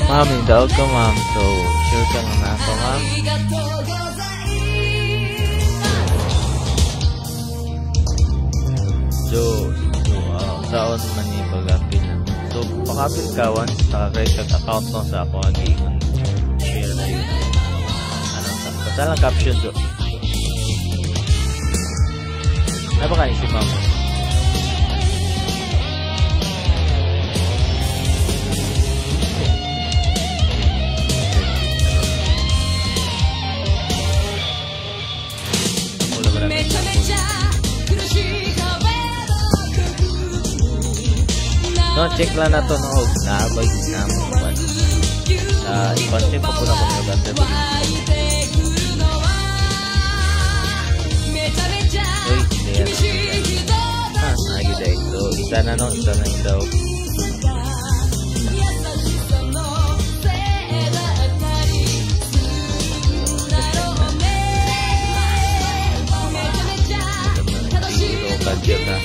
Ma'am, yung dawag ka, ma'am. So, sure ka nga na ako, ma'am. Joe, so, saon man ni pag-apil na. So, pakapil ka once naka-create kag account, no, sa ako ang giingon share na yun. Ano, basta lang caption, Joe. Ano ba si ma'am? Wala ba namin sample? No, check lang na to, no. Naabay na mo. Sa ipan-check pa po na kung nag-under ba. Uy, hindi yan. Ah, ayun eh. So, isa na, no, isa na yung daw. Zero, kadyo na.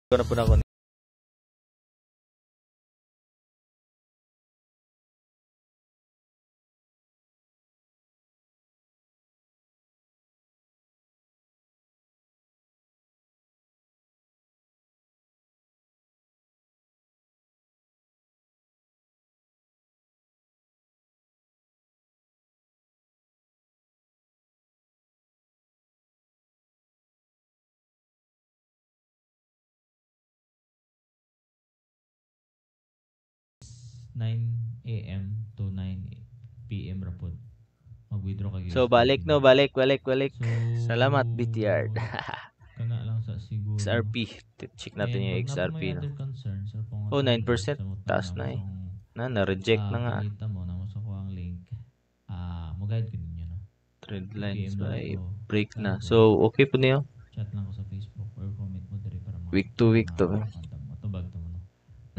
Na po na ako. 9 a.m. to 9 p.m. ra pod mag-withdraw kag So balik USDT no, no. Balik, balik, balik. So Salamat, BTR. kana lang sa siguro, no. XRP. Check natin And yung pag naa XRP moy no. other concerns or Oh, pangutana, 9% samot taas na na eh. akong Na, na-reject na nga. pangita mo na mo sa kuang link, mo guide ko ninyo, no. Trend lines PM lang by ko break sa na. ako. So, okay po niyo. Chat lang ko sa Facebook or comment mo diri para ma Week to week to. Matubag to mo, no.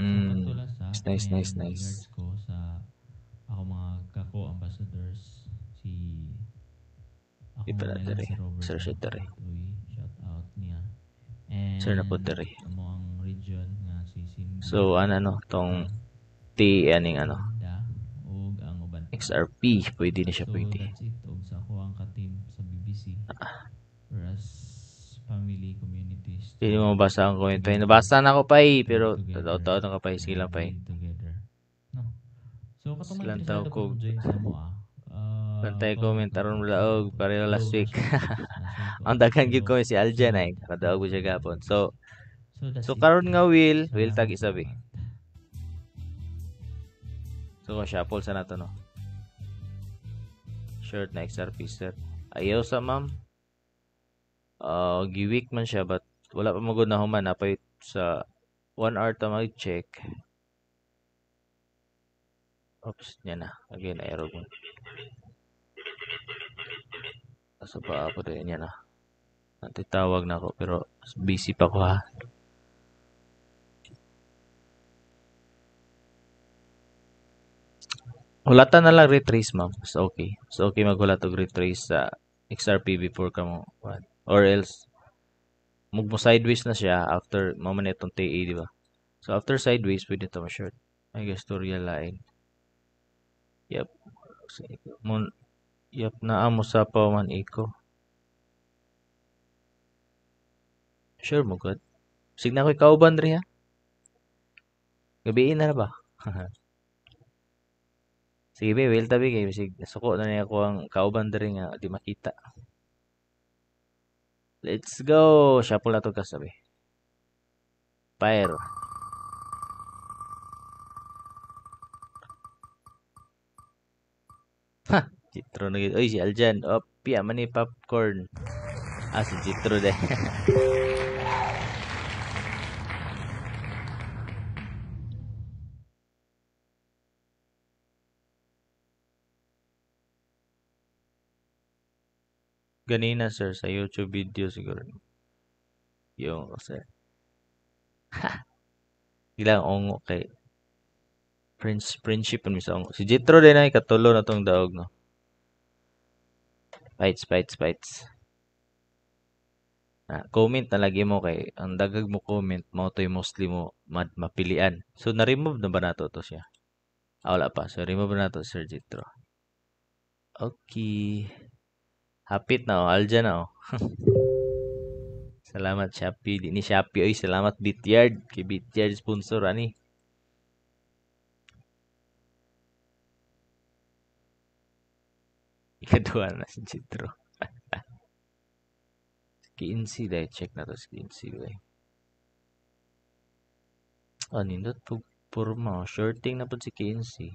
So kato lang sa Nice, nice, and nice. regards ko sa ako mga kako-ambassadors, si ako Di pala na lang diri. si Robert Sir siya diri. Uy, shout out niya. And Sir na po diri. amo ang region nga si Cindy. So, ano no, tong T aning ano, Linda, ug ang uban. XRP, pwede na siya, So pwede. that's it og sa ako ang ka-team sa BBC. Whereas family communities Hindi mo mabasa ang comment pa. Nabasa na ako pa eh, pero totoo na ka pa eh. Sige lang pa eh. Together. No. So katong mga Silang interesado tao po ko. mo join sa mo ah. Bantay comment comment aron lang. mulaog pareho last Though, week. nasa Ang daghan gyud pero comment si Aljan ay sunod, nakadaog ko siya gapon. So So that's so it. karon nga will tag Salamat, isa be. salamat. So kung shuffle sa nato no. Short na XRP sir. Ayaw sa ma'am. Giweak man siya but wala pa magud na human napay sa 1 hour ta mag-check. Oops, niya na. Again, error mo. Asa pa ako din niya na. Natitawag na ako pero busy pa ko ha. Hulata na lang retrace ma'am. It's okay. It's okay maghulat og retrace sa XRP before ka mo kuan. Or else mug mo sideways na siya after mao man itong TA, di ba? So after sideways pwede to ma-short. I guess to real line. Yep. Mon yep naa mo sa pa man iko. Sure mo gud. Sig na ko'y kauban diri ha. Gabiin na na ba? Sige be, will tabi kay bisig nasuko na niya ako ang kauban diri nga di makita. Let's go. Shuffle na to kasabi. Fire. Ha, Jitro na gid. Oy, si Aljan. Oh, piya man ni popcorn. Ah, si Jitro de. Ganina sir sa YouTube video siguro. Yung sir. Ilang ongo kay Prince friendship man sa ongo. Si Jitro din ay katulo na tong daog no. Fights, fights, fights. Na, comment na lagi mo kay ang dagag mo comment mao to'y mostly mo mapilian. So na-remove na ba nato to siya? Ah, wala pa. So remove na nato Sir Jitro. Okay. Hapit na oh, Aljan na oh. Salamat Shopee, di ni Shopee oy, salamat Bityard kay Bityard sponsor ani. Ikaduha na si Jitro. Kinsi dahil check na to si Kinsi dahil. Ah, nindot po purma. Shorting na po si Kinsi.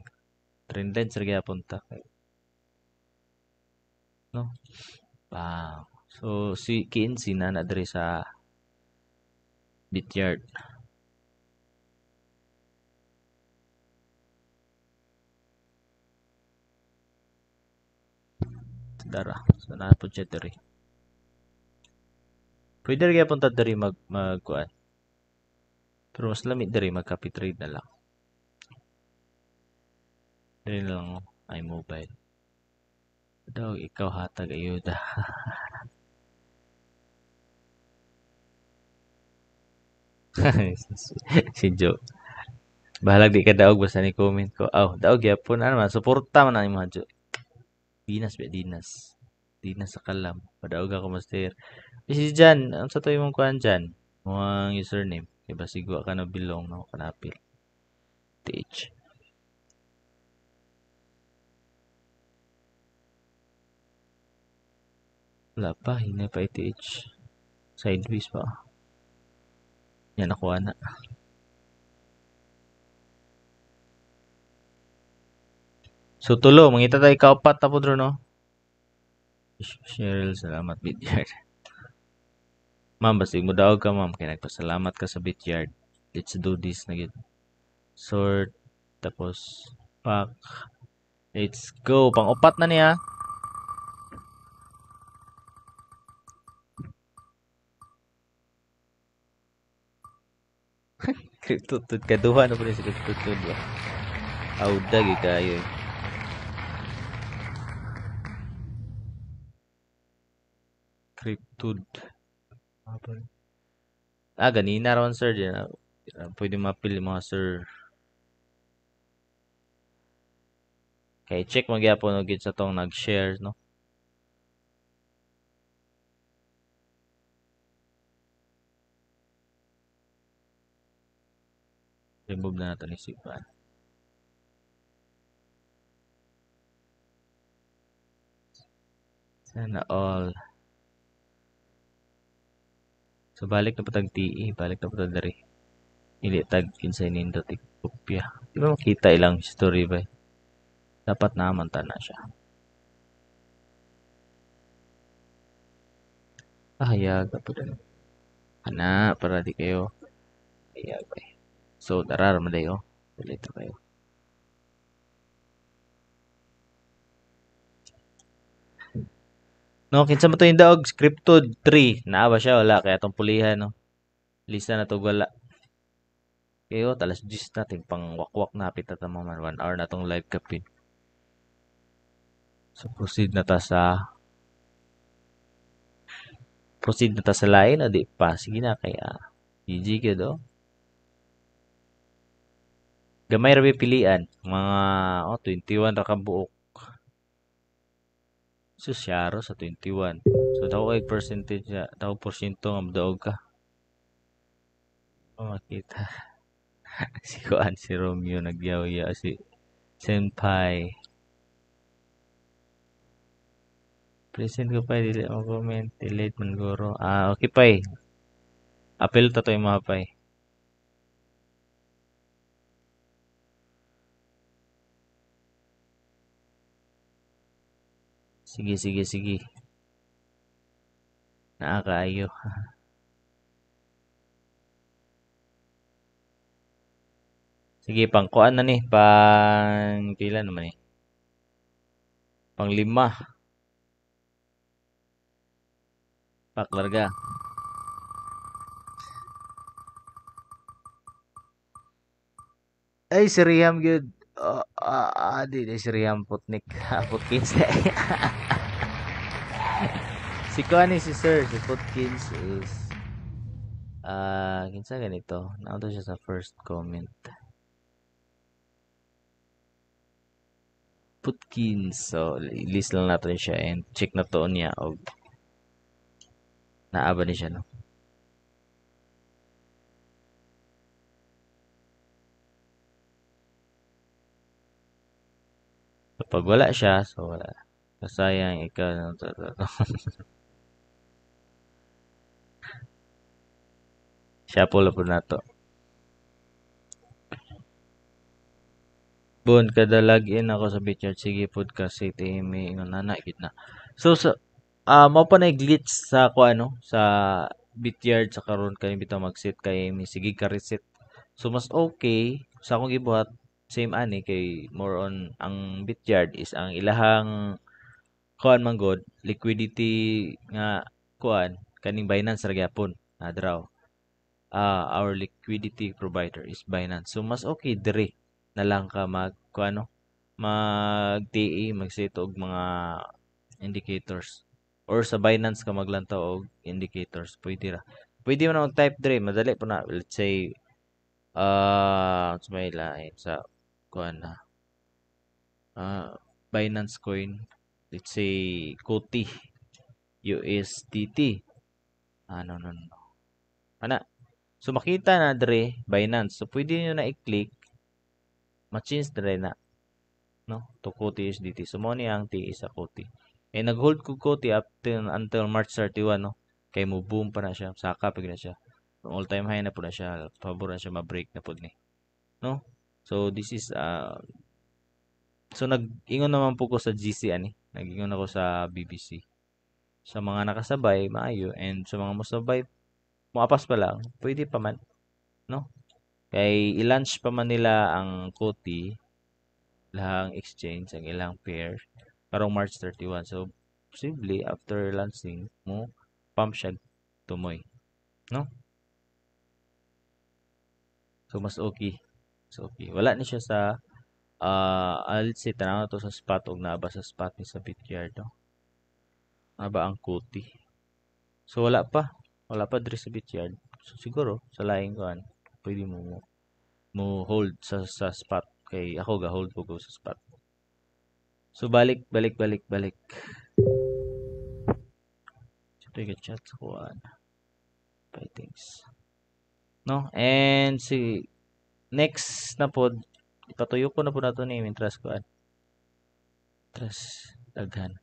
Trendline sa gyapon ta kay. No? Wow. So si Kinsi na diri sa Bityard. Dara. So naa po siya diri. Pwede rin gyapon ta diri magkuan. Pero mas lami diri mag-copy trade na lang. Diri na lang oh, ay mobile. Daw ikaw hatag ayuda. Si Joe. Bahalag di ka daog basta ni comment ko. Aw, daog gyapon ano man suporta man ang imong Joe. Dinas ba dinas. Dinas sa kalam. Padaog ako master. Si Jan, unsa to imong kuan Jan? Muang username. Kay basig wa ka na belong no kanapil. TH. Wala pa, hinay pa ETH. Sideways pa. Yan, nakuha na. So, tulo. Mangita tayo kaupat na po dro, no? Cheryl, salamat, Bityard. Ma'am, basig mo daog ka, ma'am. Kaya nagpasalamat ka sa Bityard. Let's do this na gid. Sort, tapos, pack. Let's go. Pang-upat na niya. Crypto kaduha na po si Crypto ba? Awda gyud kayo. Crypto. Ah, ganina ron sir di na pwede mapili mga sir. Kay check magyapon og sa tong nag-share no. Remove na natin yung sigpan. Sana all. So, balik na patag TE. Balik na patag dari. Ili tag kinsay nindot ikopya. Di ba makita ilang history ba? Dapat naman ta na siya. Ah, hayag na po din. Ana, para di kayo. Hayag ba. So, darar man dayo. Dito kayo. No, kinsa man to yung daog? Scripted 3. Naa ba siya? Wala. Kaya itong pulihan, no? Lista na to, wala. Kayo, talas 10 natin. Pang wakwak na. Pita ta man. 1 hour na tong live kapin. So, proceed na ta sa lain o di pa. Sige na, kaya GG kayo do. Gamay ra pilian. Mga 21 ra ka buok. So, siyaro sa 21. So, daw ay percentage siya. Daw porsyento nga daog ka. Oh, makita. Si Kuan, si Romeo, nagyaw-yaw. Si Senpai. Present ko pa, dili mo comment. Delete man guro. Ah, okay pa eh. Apel ta to yung mga pay. Sige, sige, sige. Naa kaayo. Sige, pangkuan na ni. Pang pila naman ni? Pang 5. Pak larga. Ay, si Riam gyud. Di si Riam Putnik. Putkins. Si Kuan si Sir, si Putkins is kinsa ganito? Naunta siya sa first comment. Putkins. So, list lang natin siya and check na to niya og naaba ni siya, no? So, pag wala siya, so wala. Kasayang ikaw. Siya po po na to. Bon, kada login ako sa Bityard. Sige po kasi may ingon na gid na. So, sa mao pa na glitch sa ko ano sa Bityard sa karon kani bitaw mag-set kay may sige ka reset. So mas okay sa akong gibuhat same ani kay more on ang Bityard is ang ilahang kuan man god liquidity nga kuan kaning Binance ra gyapon na draw. Our liquidity provider is Binance. So mas okay dire na lang ka mag kuano mag TA mag-set og mga indicators or sa Binance ka maglantaw og indicators pwede ra. Pwede mo na mag-type dre, madali po na. Let's say sa may lain sa kuan na. Binance coin. Let's say COTI USDT. No, no, no. Ana. So makita na dre Binance. So pwede niyo na i-click, ma-change dre na, no, to COTI USDT. So mo ni ang TE sa COTI. Eh nag-hold ko COTI up till until March 31, no. Kay mo boom pa na siya, saka pag na siya. All time high na po na siya, pabor na siya ma-break na pod ni. No? So this is so nag-ingon naman po ko sa GC ani. Nag-ingon ako sa BBC. Sa mga nakasabay, maayo, and sa mga mosabay, moapas pa lang, pwede pa man, no? Kay i-launch pa man nila ang COTI, ilang exchange, ang ilang pair, karong March 31. So, posibleng after launching mo, pump siya tumoy, no? So, mas okay. Mas okay. Wala ni siya sa, let's say, tanaw na to sa spot, og naa ba sa spot ni sa Bityard, no? Naa ba ang COTI? So, wala pa. Wala pa diri sa Bityard. So, siguro, sa laing kuan, pwede mo hold sa spot. Kay ako, ga-hold ko sa spot. So, balik, balik, balik, balik. So, ito yung chat sa kuan. Fightings. No? And, si, next na pod, ipatuyo ko na po na ito ni interest kuan. Interest, daghan.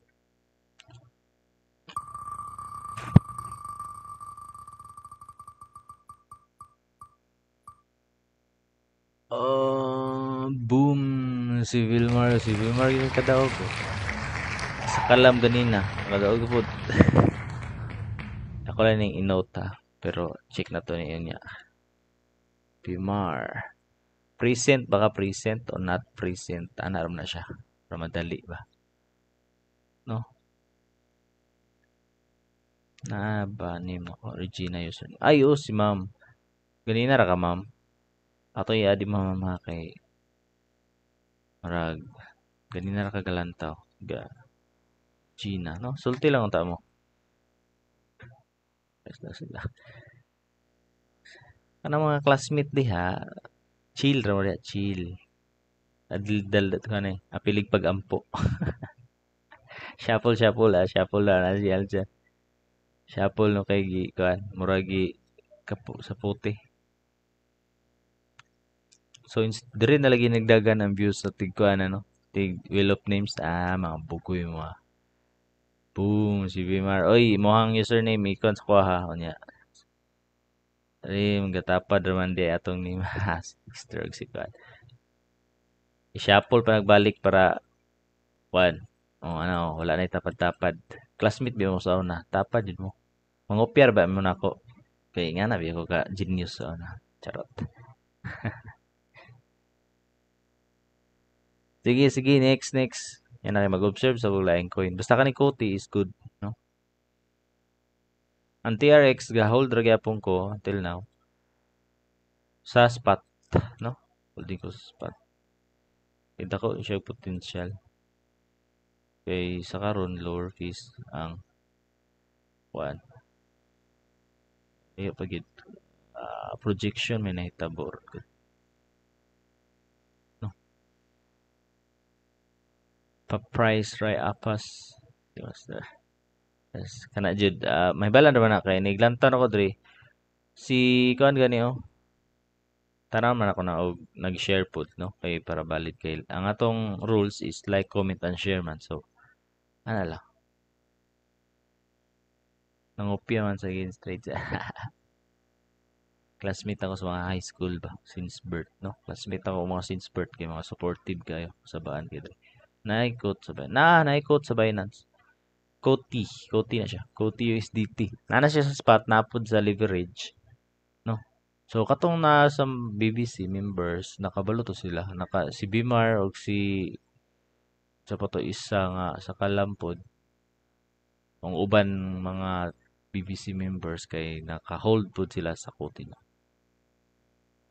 Boom, si Vilmar yung kadaog ko. Sa kalam ganina, kadaog po. Ako lang yung inote ha, pero check na to niya niya. Vilmar. Present baka present o not present. Ana ram na siya. Para madali ba? No? Na ba name ako? Regina username. Ay, oh, si ma'am. Ganina ra ka, ma'am. Ato i-add mama kay marag ganina ra ka galantaw. Ga Gina, no? Sulti lang ang tao mo. Sila. Kana mga classmate diha, chill ra mo diha, chill. Adildal ka na eh. Apilig pag-ampo. Shuffle, shuffle, shuffle na si Alja. Shuffle no kay gi kuan, muragi kapo sa puti. So diri na lagi nagdagan ang views sa tig kuan ano, tig Wheel of Names, mga bugoy mga. Boom, si Vimar. Oy, mohang username ikon sa kuha unya. Ari magatapad ra man di atong name. Sister og si kuan. I-shuffle pa nagbalik para kuan. Oh, ano, wala na tapad-tapad. Classmate bi mo sa una, tapad jud mo. Mangopyar ba mo nako? Kay nga na bi ako ka genius sa una. Charot. Sige, sige, next, next. Yan na kayo mag-observe sa laing coin. Basta ka ni COTI is good, no? Ang TRX, ga-hold ra gyapon ko until now. Sa spot, no? Holding ko sa spot. Kita ko siya potential. Kay sa karon lower fees ang kuan. Ayo pagid projection may nahitabo. No. Pa-price right apas. Yes, kana jud may balan ra man na kay niglantan ako diri. Si kuan gani oh. Tanaw man ako na og nag-share pod, no, kay para valid kay ang atong rules is like, comment and share man. So ana lang. Nangopya man sa against trades. Classmate ako sa mga high school ba since birth, no? Classmate ako mga since birth kay mga supportive kayo sa baan kay diri. Naikot sa Binance. Na, naikot sa Binance. COTI, COTI na siya. COTI USDT. Nana siya sa spot napod sa leverage, no? So katong na sa BBC members nakabalo to sila. Naka si Bimar og si sa pato isa nga sa kalampod. Ang uban mga BBC members kay naka-hold pod sila sa COTI na.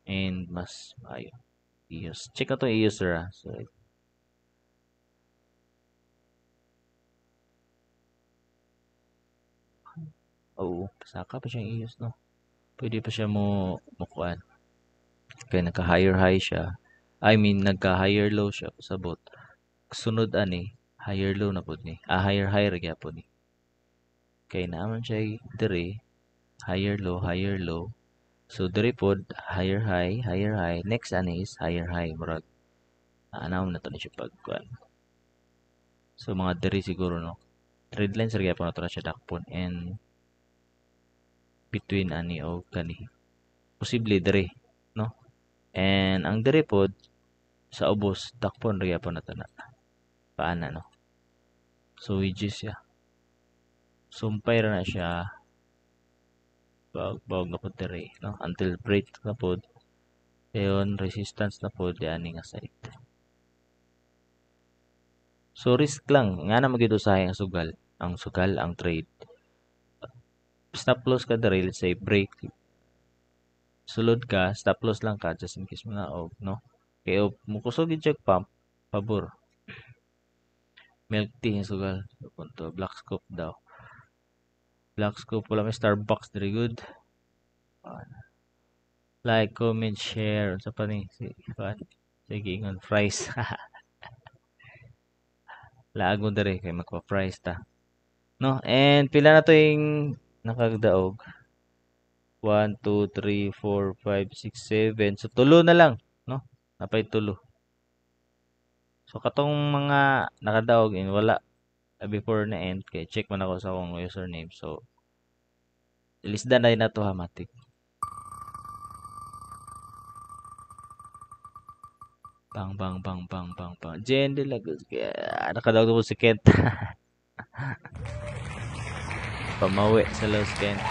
And mas ayo. EOS. Check na to EOS sir. So oo, saka pa siyang EOS, no? Pwede pa siya mo mukuan. Kay nagka higher high siya. I mean, nagka higher low siya pasabot. Sunod ani, higher low na pud ni. Ah, higher high ra gyapon ni. Kay naa man siya diri, higher low, higher low. So diri pod higher high, higher high. Next ani is higher high, murag anaw na to ni siya pagkuan. So mga diri siguro, no. Trend lines ra gyapon nato na siya dakpon and between ani o kani. Posible diri, no? And ang diri pod sa ubos dakpon ra gyapon nato na. Paana, no? So which is siya. Sumpay ra na siya. Bawag na pod diri, no? Until break na pod. Dayon resistance na pod ani nga side. So risk lang nga na magyud usahay ang sugal, ang trade. Stop loss ka diri, let's say break. Sulod ka, stop loss lang ka just in case manaog, no? Kay mukusog gyud siya pump, pabor. Milk tea ang sugal. Punto Black Scope daw. Black Scope, wala may Starbucks diri, good. Like, comment, share, unsa pa ni? Sige, ingon fries. Laag mo diri kay magpa-fries ta. No? And pila na to yung nakagdaog? 1, 2, 3, 4, 5, 6, 7. So tulo na lang, no? Napay tulo. So katong mga nakadaog in wala before na end kay check man ako sa akong username. So ilisda na na to ha, matik. Bang bang bang bang bang bang. Jen de la nakadaog ko si Kent. Pamawi sa Los Kent.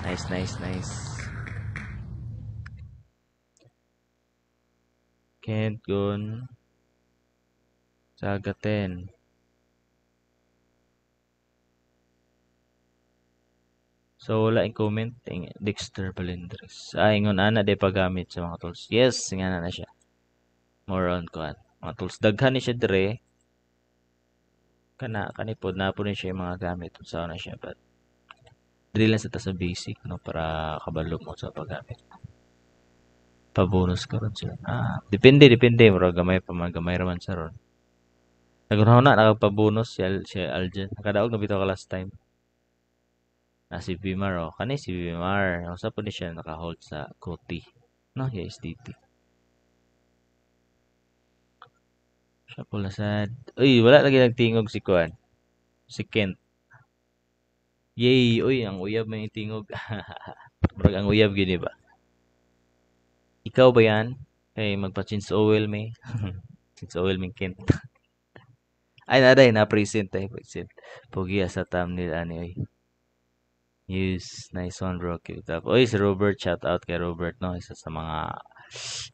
Nice, nice, nice. Kent gun. Saga 10. So wala yung comment. Dexter Balendres. Ah, ingon ana di pagamit sa mga tools. Yes, nga na siya. More on kuan. Mga tools daghan ni siya dire. Kana kani pod na po ni siya yung mga gamit unsa na siya, but diri lang sa ta sa basic, no, para kabalo mo sa paggamit. Pa-bonus karon sila. Ah, depende murag gamay pa man, gamay ra man sa ron. Nagunahon na nakapabonus si Aljen. Nakadaog na bitaw ka last time. Na si Vmar, oh. Kani si Vmar. Usa po ni siya naka-hold sa Koti. No, USDT. Siya po lasad. Uy, wala lagi nagtingog si Kuan. Si Kent. Yay! Uy, ang uyab may tingog. Murag ang uyab gini ba? Ikaw ba yan? Kay magpa-change oil may. Change oil may Kent. Ay, naday, na-present ay present. Pogi sa thumbnail ani oy. Yes, nice one bro. Keep it up. Oy, si Robert, shout out kay Robert, no, isa sa mga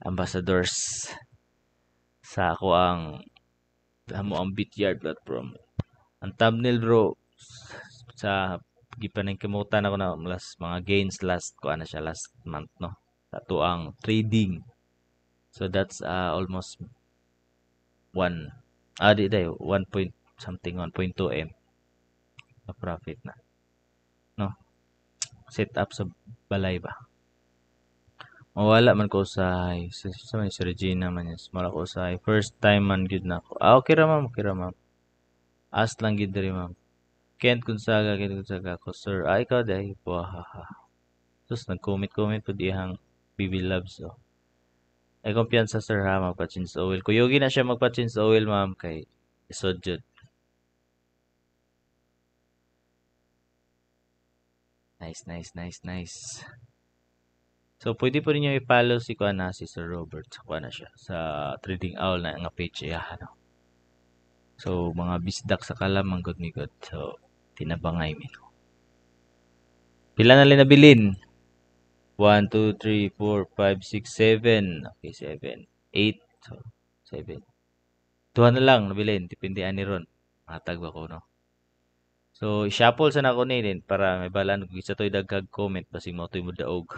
ambassadors sa ako ang amo ang Bityard platform. Ang thumbnail bro sa gipaningkamutan ako na last mga gains last ko ana siya last month, no. Sa ato ang trading. So that's almost 1 di day 1 point something, 1.2 M na profit na, no. Set up sa balay ba. Mawala man ko sa may si Regina man yes. Mawala ko sa first time man gyud na ako. Ah, okay ra ma'am, okay ra ma'am. Ask lang gyud diri ma'am. Kent Gonzaga, Kent Gonzaga ko sir. Ah, ikaw dai. Wahaha. Sus, nag-comment-comment pud iyang BB Loves, oh. Ay kumpiyansa sir ha, magpa-change oil. Kuyugi na siya magpa-change oil ma'am kay isod jud. Nice, nice, nice, nice. So pwede po ninyo i-follow si kuan na si Sir Robert sa kuan na siya sa Trading Owl na nga page iya, no. So mga bisdak sa kalam man gud ni god. So tinabangay mi. Pila na nabilin? 1 2 3 4 5 6 7. Okay, 7 8. So 7. Duha na lang nabilin, depende ani ron. Matag ba ko, no. So i-shuffle sa nako ni din para may balan kung isa toy daghag comment basig mo toy mo daog.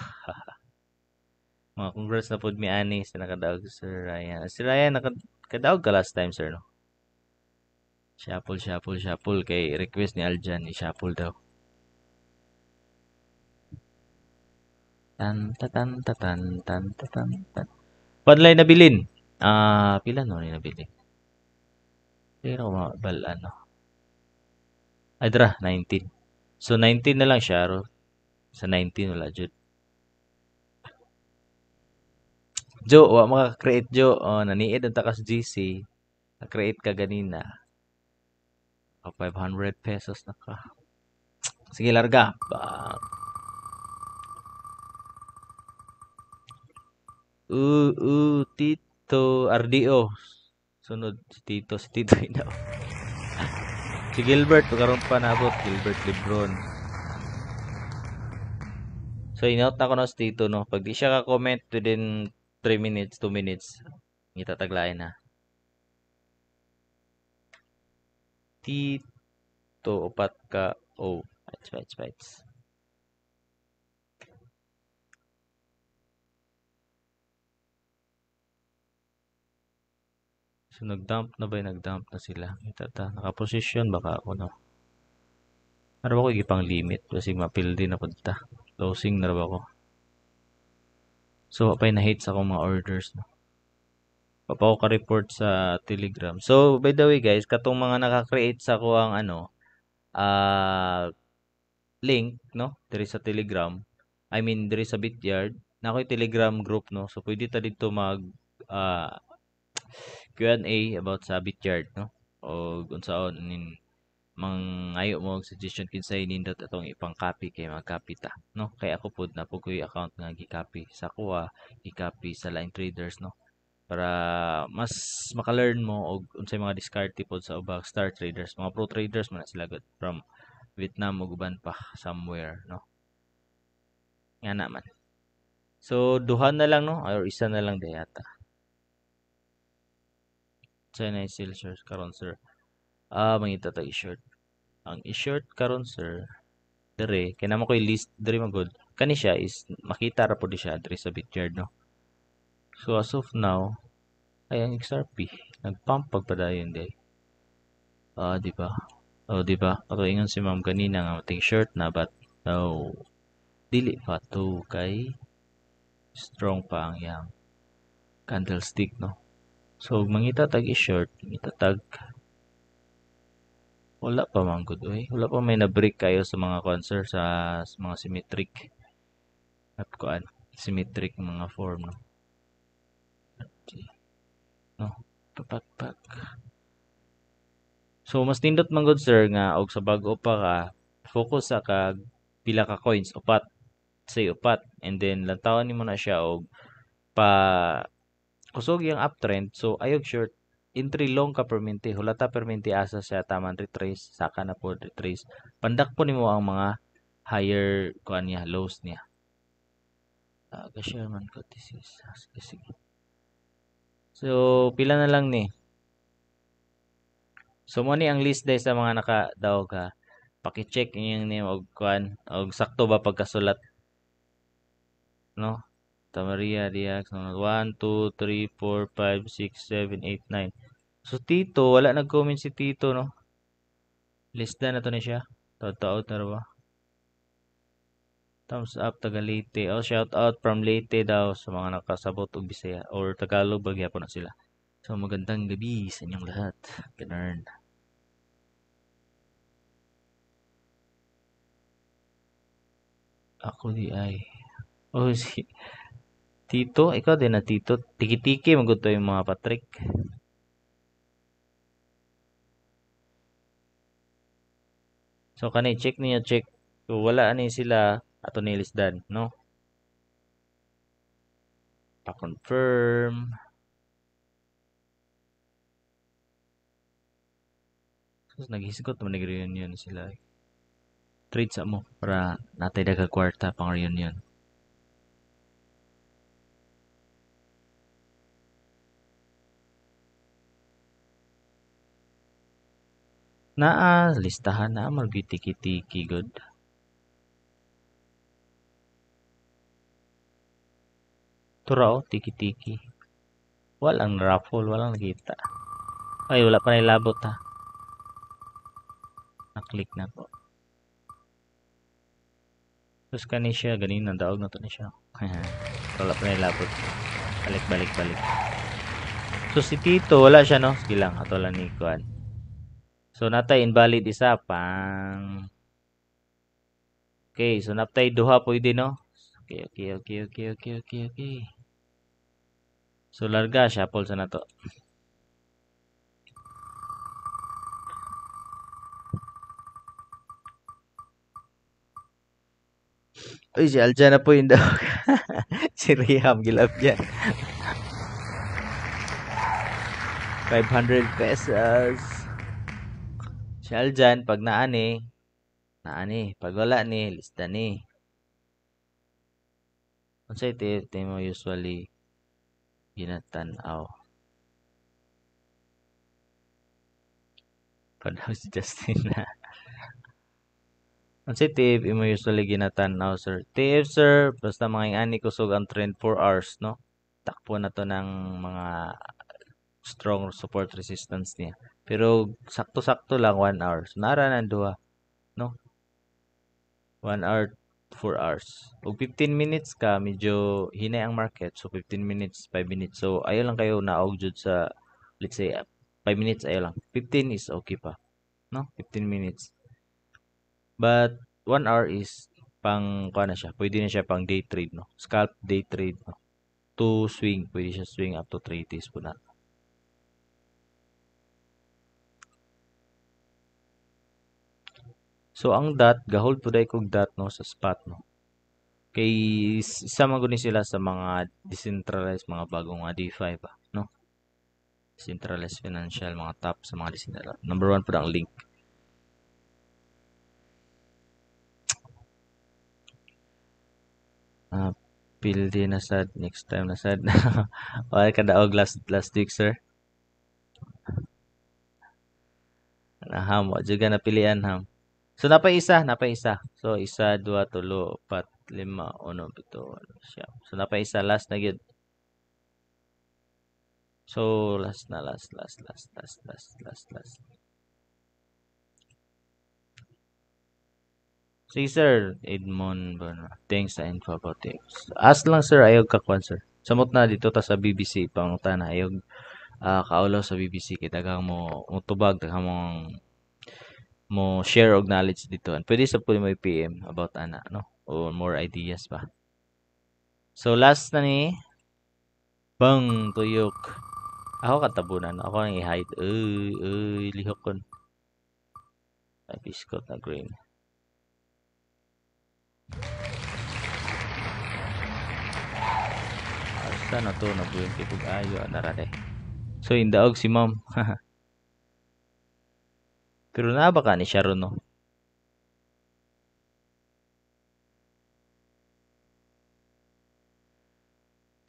Mga congrats na pod mi ani sa nakadaog Sir Ryan. Sir Ryan, nakadaog ka last time sir, no? Shuffle, shuffle, shuffle kay request ni Aljan i-shuffle daw. Tan tatan tatan tan tatan tan. Panlay nabilin. Ah, pila no ni nabilin? Pero mabal ano. Ay dra 19. So 19 na lang siya ro. Sa 19 wala jud. Jo, wa maka-create Jo. Oh, naniid ang takas GC. Na-create ka ganina. Oh, 500 pesos na ka. Sige, larga. Bang. Tito RDO. Sunod si Tito ina. Si Gilbert karon pa naabot, Gilbert Lebron. So inout na ko na si Tito no. Pag di siya ka-comment within 3 minutes, 2 minutes, ngitataglain na. Tito upat ka o. Bites, bites, bites. So, nag-dump na ba? Nag-dump na sila. Ito ta. Naka-position baka ako, no? Ano ba ko ipang limit? Kasi mapil din na punta. Closing na ba ako? So, pa na-hate sa akong mga orders, no? Pa ko ka-report sa Telegram. So, by the way, guys, katong mga naka-create sa ko ang ano, link, no? Diri sa Telegram. I mean, diri sa Bityard. Na ako'y Telegram group, no? So, pwede ta dito mag Q&A about sa Bityard, no? O unsaon nin mangayo mo og suggestion kinsay nindot atong ipang-copy kay mag-copy ta, no? Kay ako pod na po ko'y account nga gi-copy sa kuha, gi-copy sa laing traders, no? Para mas maka-learn mo og unsay mga diskarte pod sa ubang star traders, mga pro traders man na sila gud from Vietnam ug uban pa somewhere, no? Nga naman. So duha na lang, no? Or isa na lang dayata. China sell short karon sir. Ah, mangita ta i-short. Ang i-short karon sir, dire kay namo koy list dire man gud. Kani siya is makita ra pud siya dire sa Bityard, no. So as of now, ay ang XRP nagpump pagpadayon day. Ah, di ba? Oh, di ba? Ato ingon si ma'am kanina nga mating short na, but no. Dili pa to kay strong pa ang iyang candlestick, no. So mangita tag i-short, mangita tag wala pa man gud oy. Wala pa may na-break kayo sa mga concert sa mga symmetric at kuan, symmetric mga form, no. No, papak. So mas nindot man gud sir nga og sa bag-o pa ka, focus sa kag pila ka coins, upat, say upat, and then lantawan nimo na siya og pa kusog yung uptrend. So ayog short, entry long ka permente, hulata permente asa siya taman retrace, saka na po retrace. Pandak po nimo ang mga higher kuan niya, lows niya. Ka-share man ko this is. Sige, sige. So pila na lang ni. So mo ni ang list day sa mga nakadaog ha. Paki-check inyong name og kuan og sakto ba pagkasulat, no? Tamaria Diaz, 1 2 3 4 5 6 7 8 9. So Tito, wala nag-comment si Tito, no? Lista na to ni siya. Taod-taod na ra ba? Thumbs up taga Leyte. Oh, shout out from Leyte daw sa mga nakasabot og Bisaya or Tagalog ba gyapon na sila. So magandang gabi sa inyong lahat. Ganun. Ako di ay. Oh, si Tito, ikaw din na Tito. Tiki-tiki magud to yung mga Patrick. So kani check niyo, check. So, wala ani sila ato nilisdan, no? Pa-confirm. So naghisgot man nag-reunion sila. Trade sa mo para natay daghang kwarta pang reunion. Naa listahan na magtiki-tiki good. Tura oh, tiki-tiki. Walang raffle, walang nakita. Ay, wala pa nailabot ha. Na-click na po. Tapos kani siya ganina daog na to ni siya. Wala pa nilabot. Balik balik balik. So si Tito wala siya no. Sige lang ato lang ni kuan. So natay invalid isa pang. Okay, so naptay duha pwede no. Okay, okay, okay, okay, okay, okay, okay. So larga shuffle sa nato. Uy, si Aljan na po yung daog. Si Riham, gilab niya. 500 pesos. Si Aljan, pag naani, naani. Pag wala ni, lista ni. Unsay TFT mo usually ginatan-aw? Padaw si Justin na. Unsay TF imo usually ginatan-aw, sir? TF, sir, basta mga ingani kusog ang trend 4 hours, no? Takbo na to ng mga strong support resistance niya. Pero sakto-sakto lang 1 hour. So, nara na duha, no? 1 hour, 4 hours. Ug 15 minutes ka, medyo hinay ang market. So, 15 minutes, 5 minutes. So, ayaw lang kayo naog jud sa, let's say, 5 minutes, ayaw lang. 15 is okay pa, no? 15 minutes. But 1 hour is pang kuha na siya. Pwede na siya pang day trade, no? Scalp day trade, no? 2 swing, pwede siya swing up to 3 days po na. So ang dot, gahold po dahil kog dot, no, sa spot, no? Kay isa man gud ni sila sa mga decentralized, mga bagong mga DeFi ba, no? Decentralized financial, mga top sa mga decentralized. Number 1 po ang link. Pildi na sad, next time na sad. Wala ka daog last week, sir. Naham, wa jud ka napilian, ham. So napay isa, napay isa. So isa, dua, tulo, upat, lima, uno, pito, walo, siyam. So napay isa, last na gyud. So last na, last, last, last, last, last, last, last. Sige sir, Edmond Bernard. Thanks sa info about tips. Ask lang sir, ayaw kakuan sir. Samot na dito ta sa BBC, pangutan na ayaw kaulaw sa BBC kay daghang mo mutubag, daghang mo share og knowledge dito. And pwede sa pwede mo i-PM about ana, no? O more ideas pa. So last na ni bang tuyok. Ako katabunan, ako ang i-hide. Uy, uy, lihok kon. Ay, biskot na green. Asa na to nabuhin kay pug ayo anara de. So indaog si ma'am. Pero naa ba ka ni Sharon, no?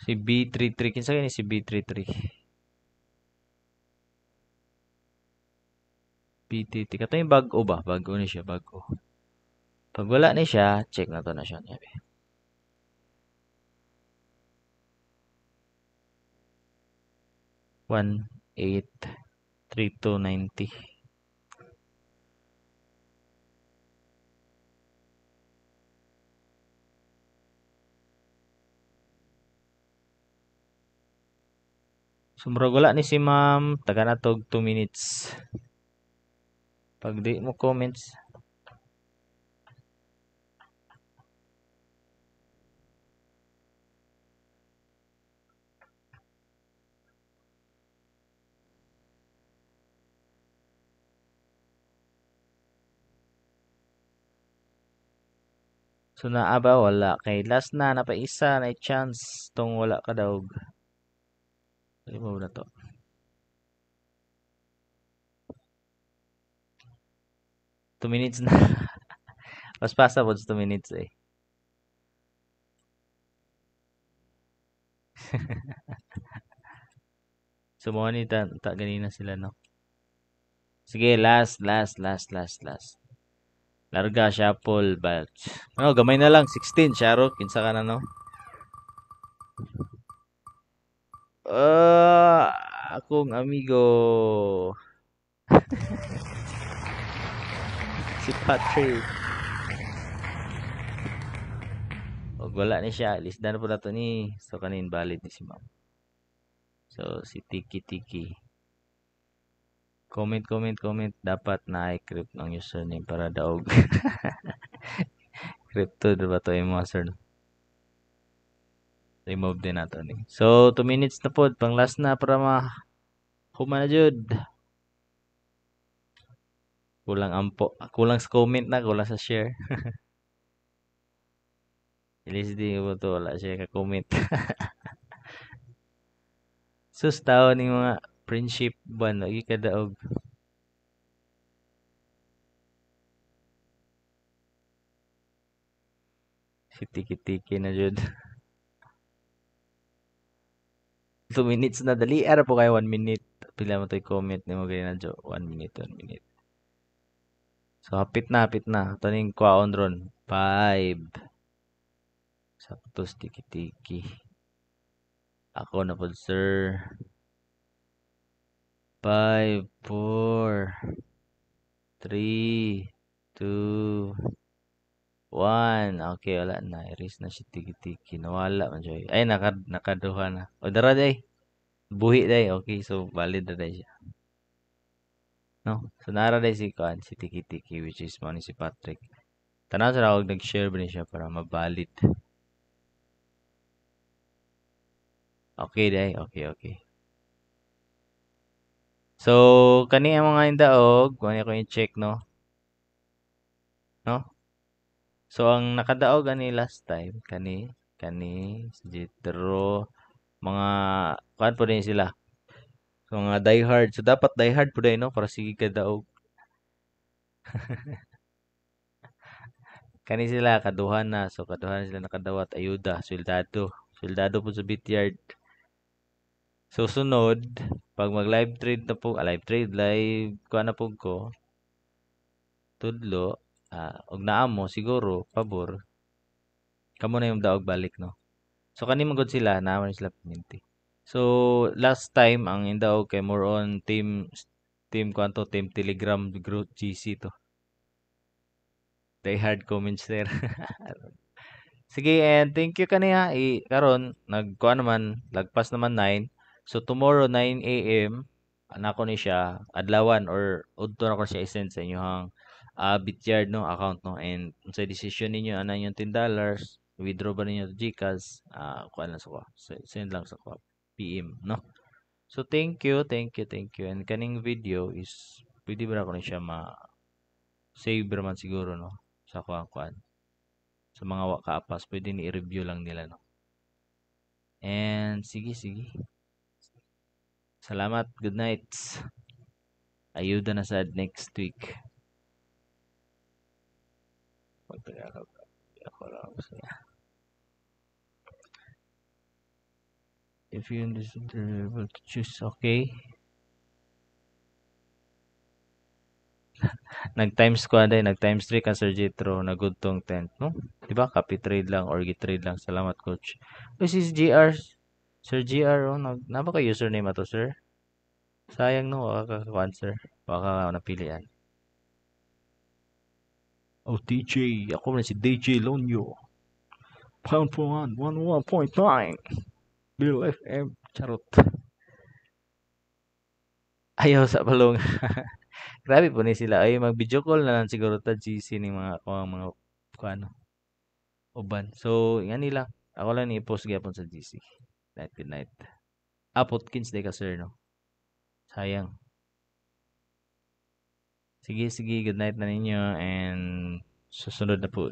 Si B33, kinsa kini si B33? B33 kato yung bag-o ba? Bag-o ni siya, bag-o. Pag wala ni siya, check na to na siya. 1, 8, 3, 2, 90. So, murag wala ni si ma'am, taga na tog 2 minutes. Pag di mo comments. So naa ba wala kay last na napaisa na chance tong wala ka daog. Remove na to. 2 minutes na. Mas pasa po 2 minutes eh. So mo ni ta ganina sila no. Sige, last last last last last. Larga shuffle batch. Ano, gamay na lang 16 Sharo, kinsa ka na no? Akong amigo. Si Patrick. Og wala ni siya, lisdan na po nato ni. So kanin valid ni si ma'am. So si Tiki Tiki. Comment, comment, comment. Dapat na ay crypt ng username para daog. Crypto, diba to yung mga sir? No? Remove din nato ni. So 2 minutes na po. Pang last na para ma human na jud. Kulang ampo. Kulang sa comment na, kulang sa share. Ilis di mo to, wala siya ka-comment. Sus, tao ni mga friendship ban, lagi kadaog. Si Tiki-Tiki na jud. 2 minutes na, dali. Ara po kayo, 1 minute. Pila mo to'y comment ni mo ganyan na, Jo. 1 minute, 1 minute. So, hapit na, hapit na. Ito ning kwaon ron. 5. Sakto, Tiki-Tiki. Ako na po, sir. 5, 4, 3, 2, 1. Okay, wala na. Erase na si Tiki-Tiki. Nawala man siya. Ay, nakaduha na. O, dara day. Buhi day. Okay, so valid na day siya. No? So, nara day si Kuan, si Tiki-Tiki, which is mo ni si Patrick. Tanaw sa ako, nag-share ba ni siya para mabalid. Okay, day. Okay, okay. So, kani ang mga indaog, kung ano ko i-check, no? No? So, ang nakadaog ani last time, kani, si Jethro, mga, kuan po din sila. So, mga diehard. So, dapat diehard po din, no? Para sige kadaog. Kani sila, kaduhan na. So, kaduhan sila nakadawat. Ayuda, soldado. Soldado po sa Bityard. So, sunod, pag mag-live trade na po, live trade, live, kuha na po ko, tudlo, og naamo, siguro, pabor, kamo na yung daog balik, no? So, kani magod sila, naamo na sila piminti. So, last time, ang indaog kay more on team, team, kuanto, team Telegram group GC to. Die hard comments there. Sige, and thank you kaniya. Karon nagkuha naman, lagpas naman 9. So, tomorrow, 9 a.m., nako ni siya, adlawan or udto na ko siya i-send sa inyong Bityard, no, account, no. And sa decision ninyo, ana yung $10, withdraw ba ninyo to GCash, kuha lang sa kuha. Send lang sa kuha. PM, no. So, thank you, thank you, thank you. And kaning video is, pwede ba na ko ni siya ma-save raman siguro, no, sa kuha-kuhan. Sa mga wa kaapas, pwede ni i-review lang nila, no. And, sige, sige. Salamat. Good night. Ayuda na sad next week. Pagtagalog. Ako lang siya. If you understand, you're able to choose. Okay. Nag-times ko na, nag-times 3 ka Sir Jethro, nagudtong 10, no? Diba? Copy trade lang or trade lang. Salamat, coach. This is GR. Sir GR, oh, naba ka username ato, sir? Sayang, no? Waka ka sir. Waka ka napilian. Oh, DJ. Ako man si DJ Lonyo. Pound for one, one, 1.9. Bill FM. Charot. Ayaw sa palong. Grabe po ni sila. Ay, mag-video call na lang siguro ta GC ni mga kuang mga kuano. Uban. So, nga nila. Ako lang ni-post gyapon sa GC. Night, good night. Potkins day ka, sir, no? Sayang. Sige, sige. Good night na ninyo and susunod na po.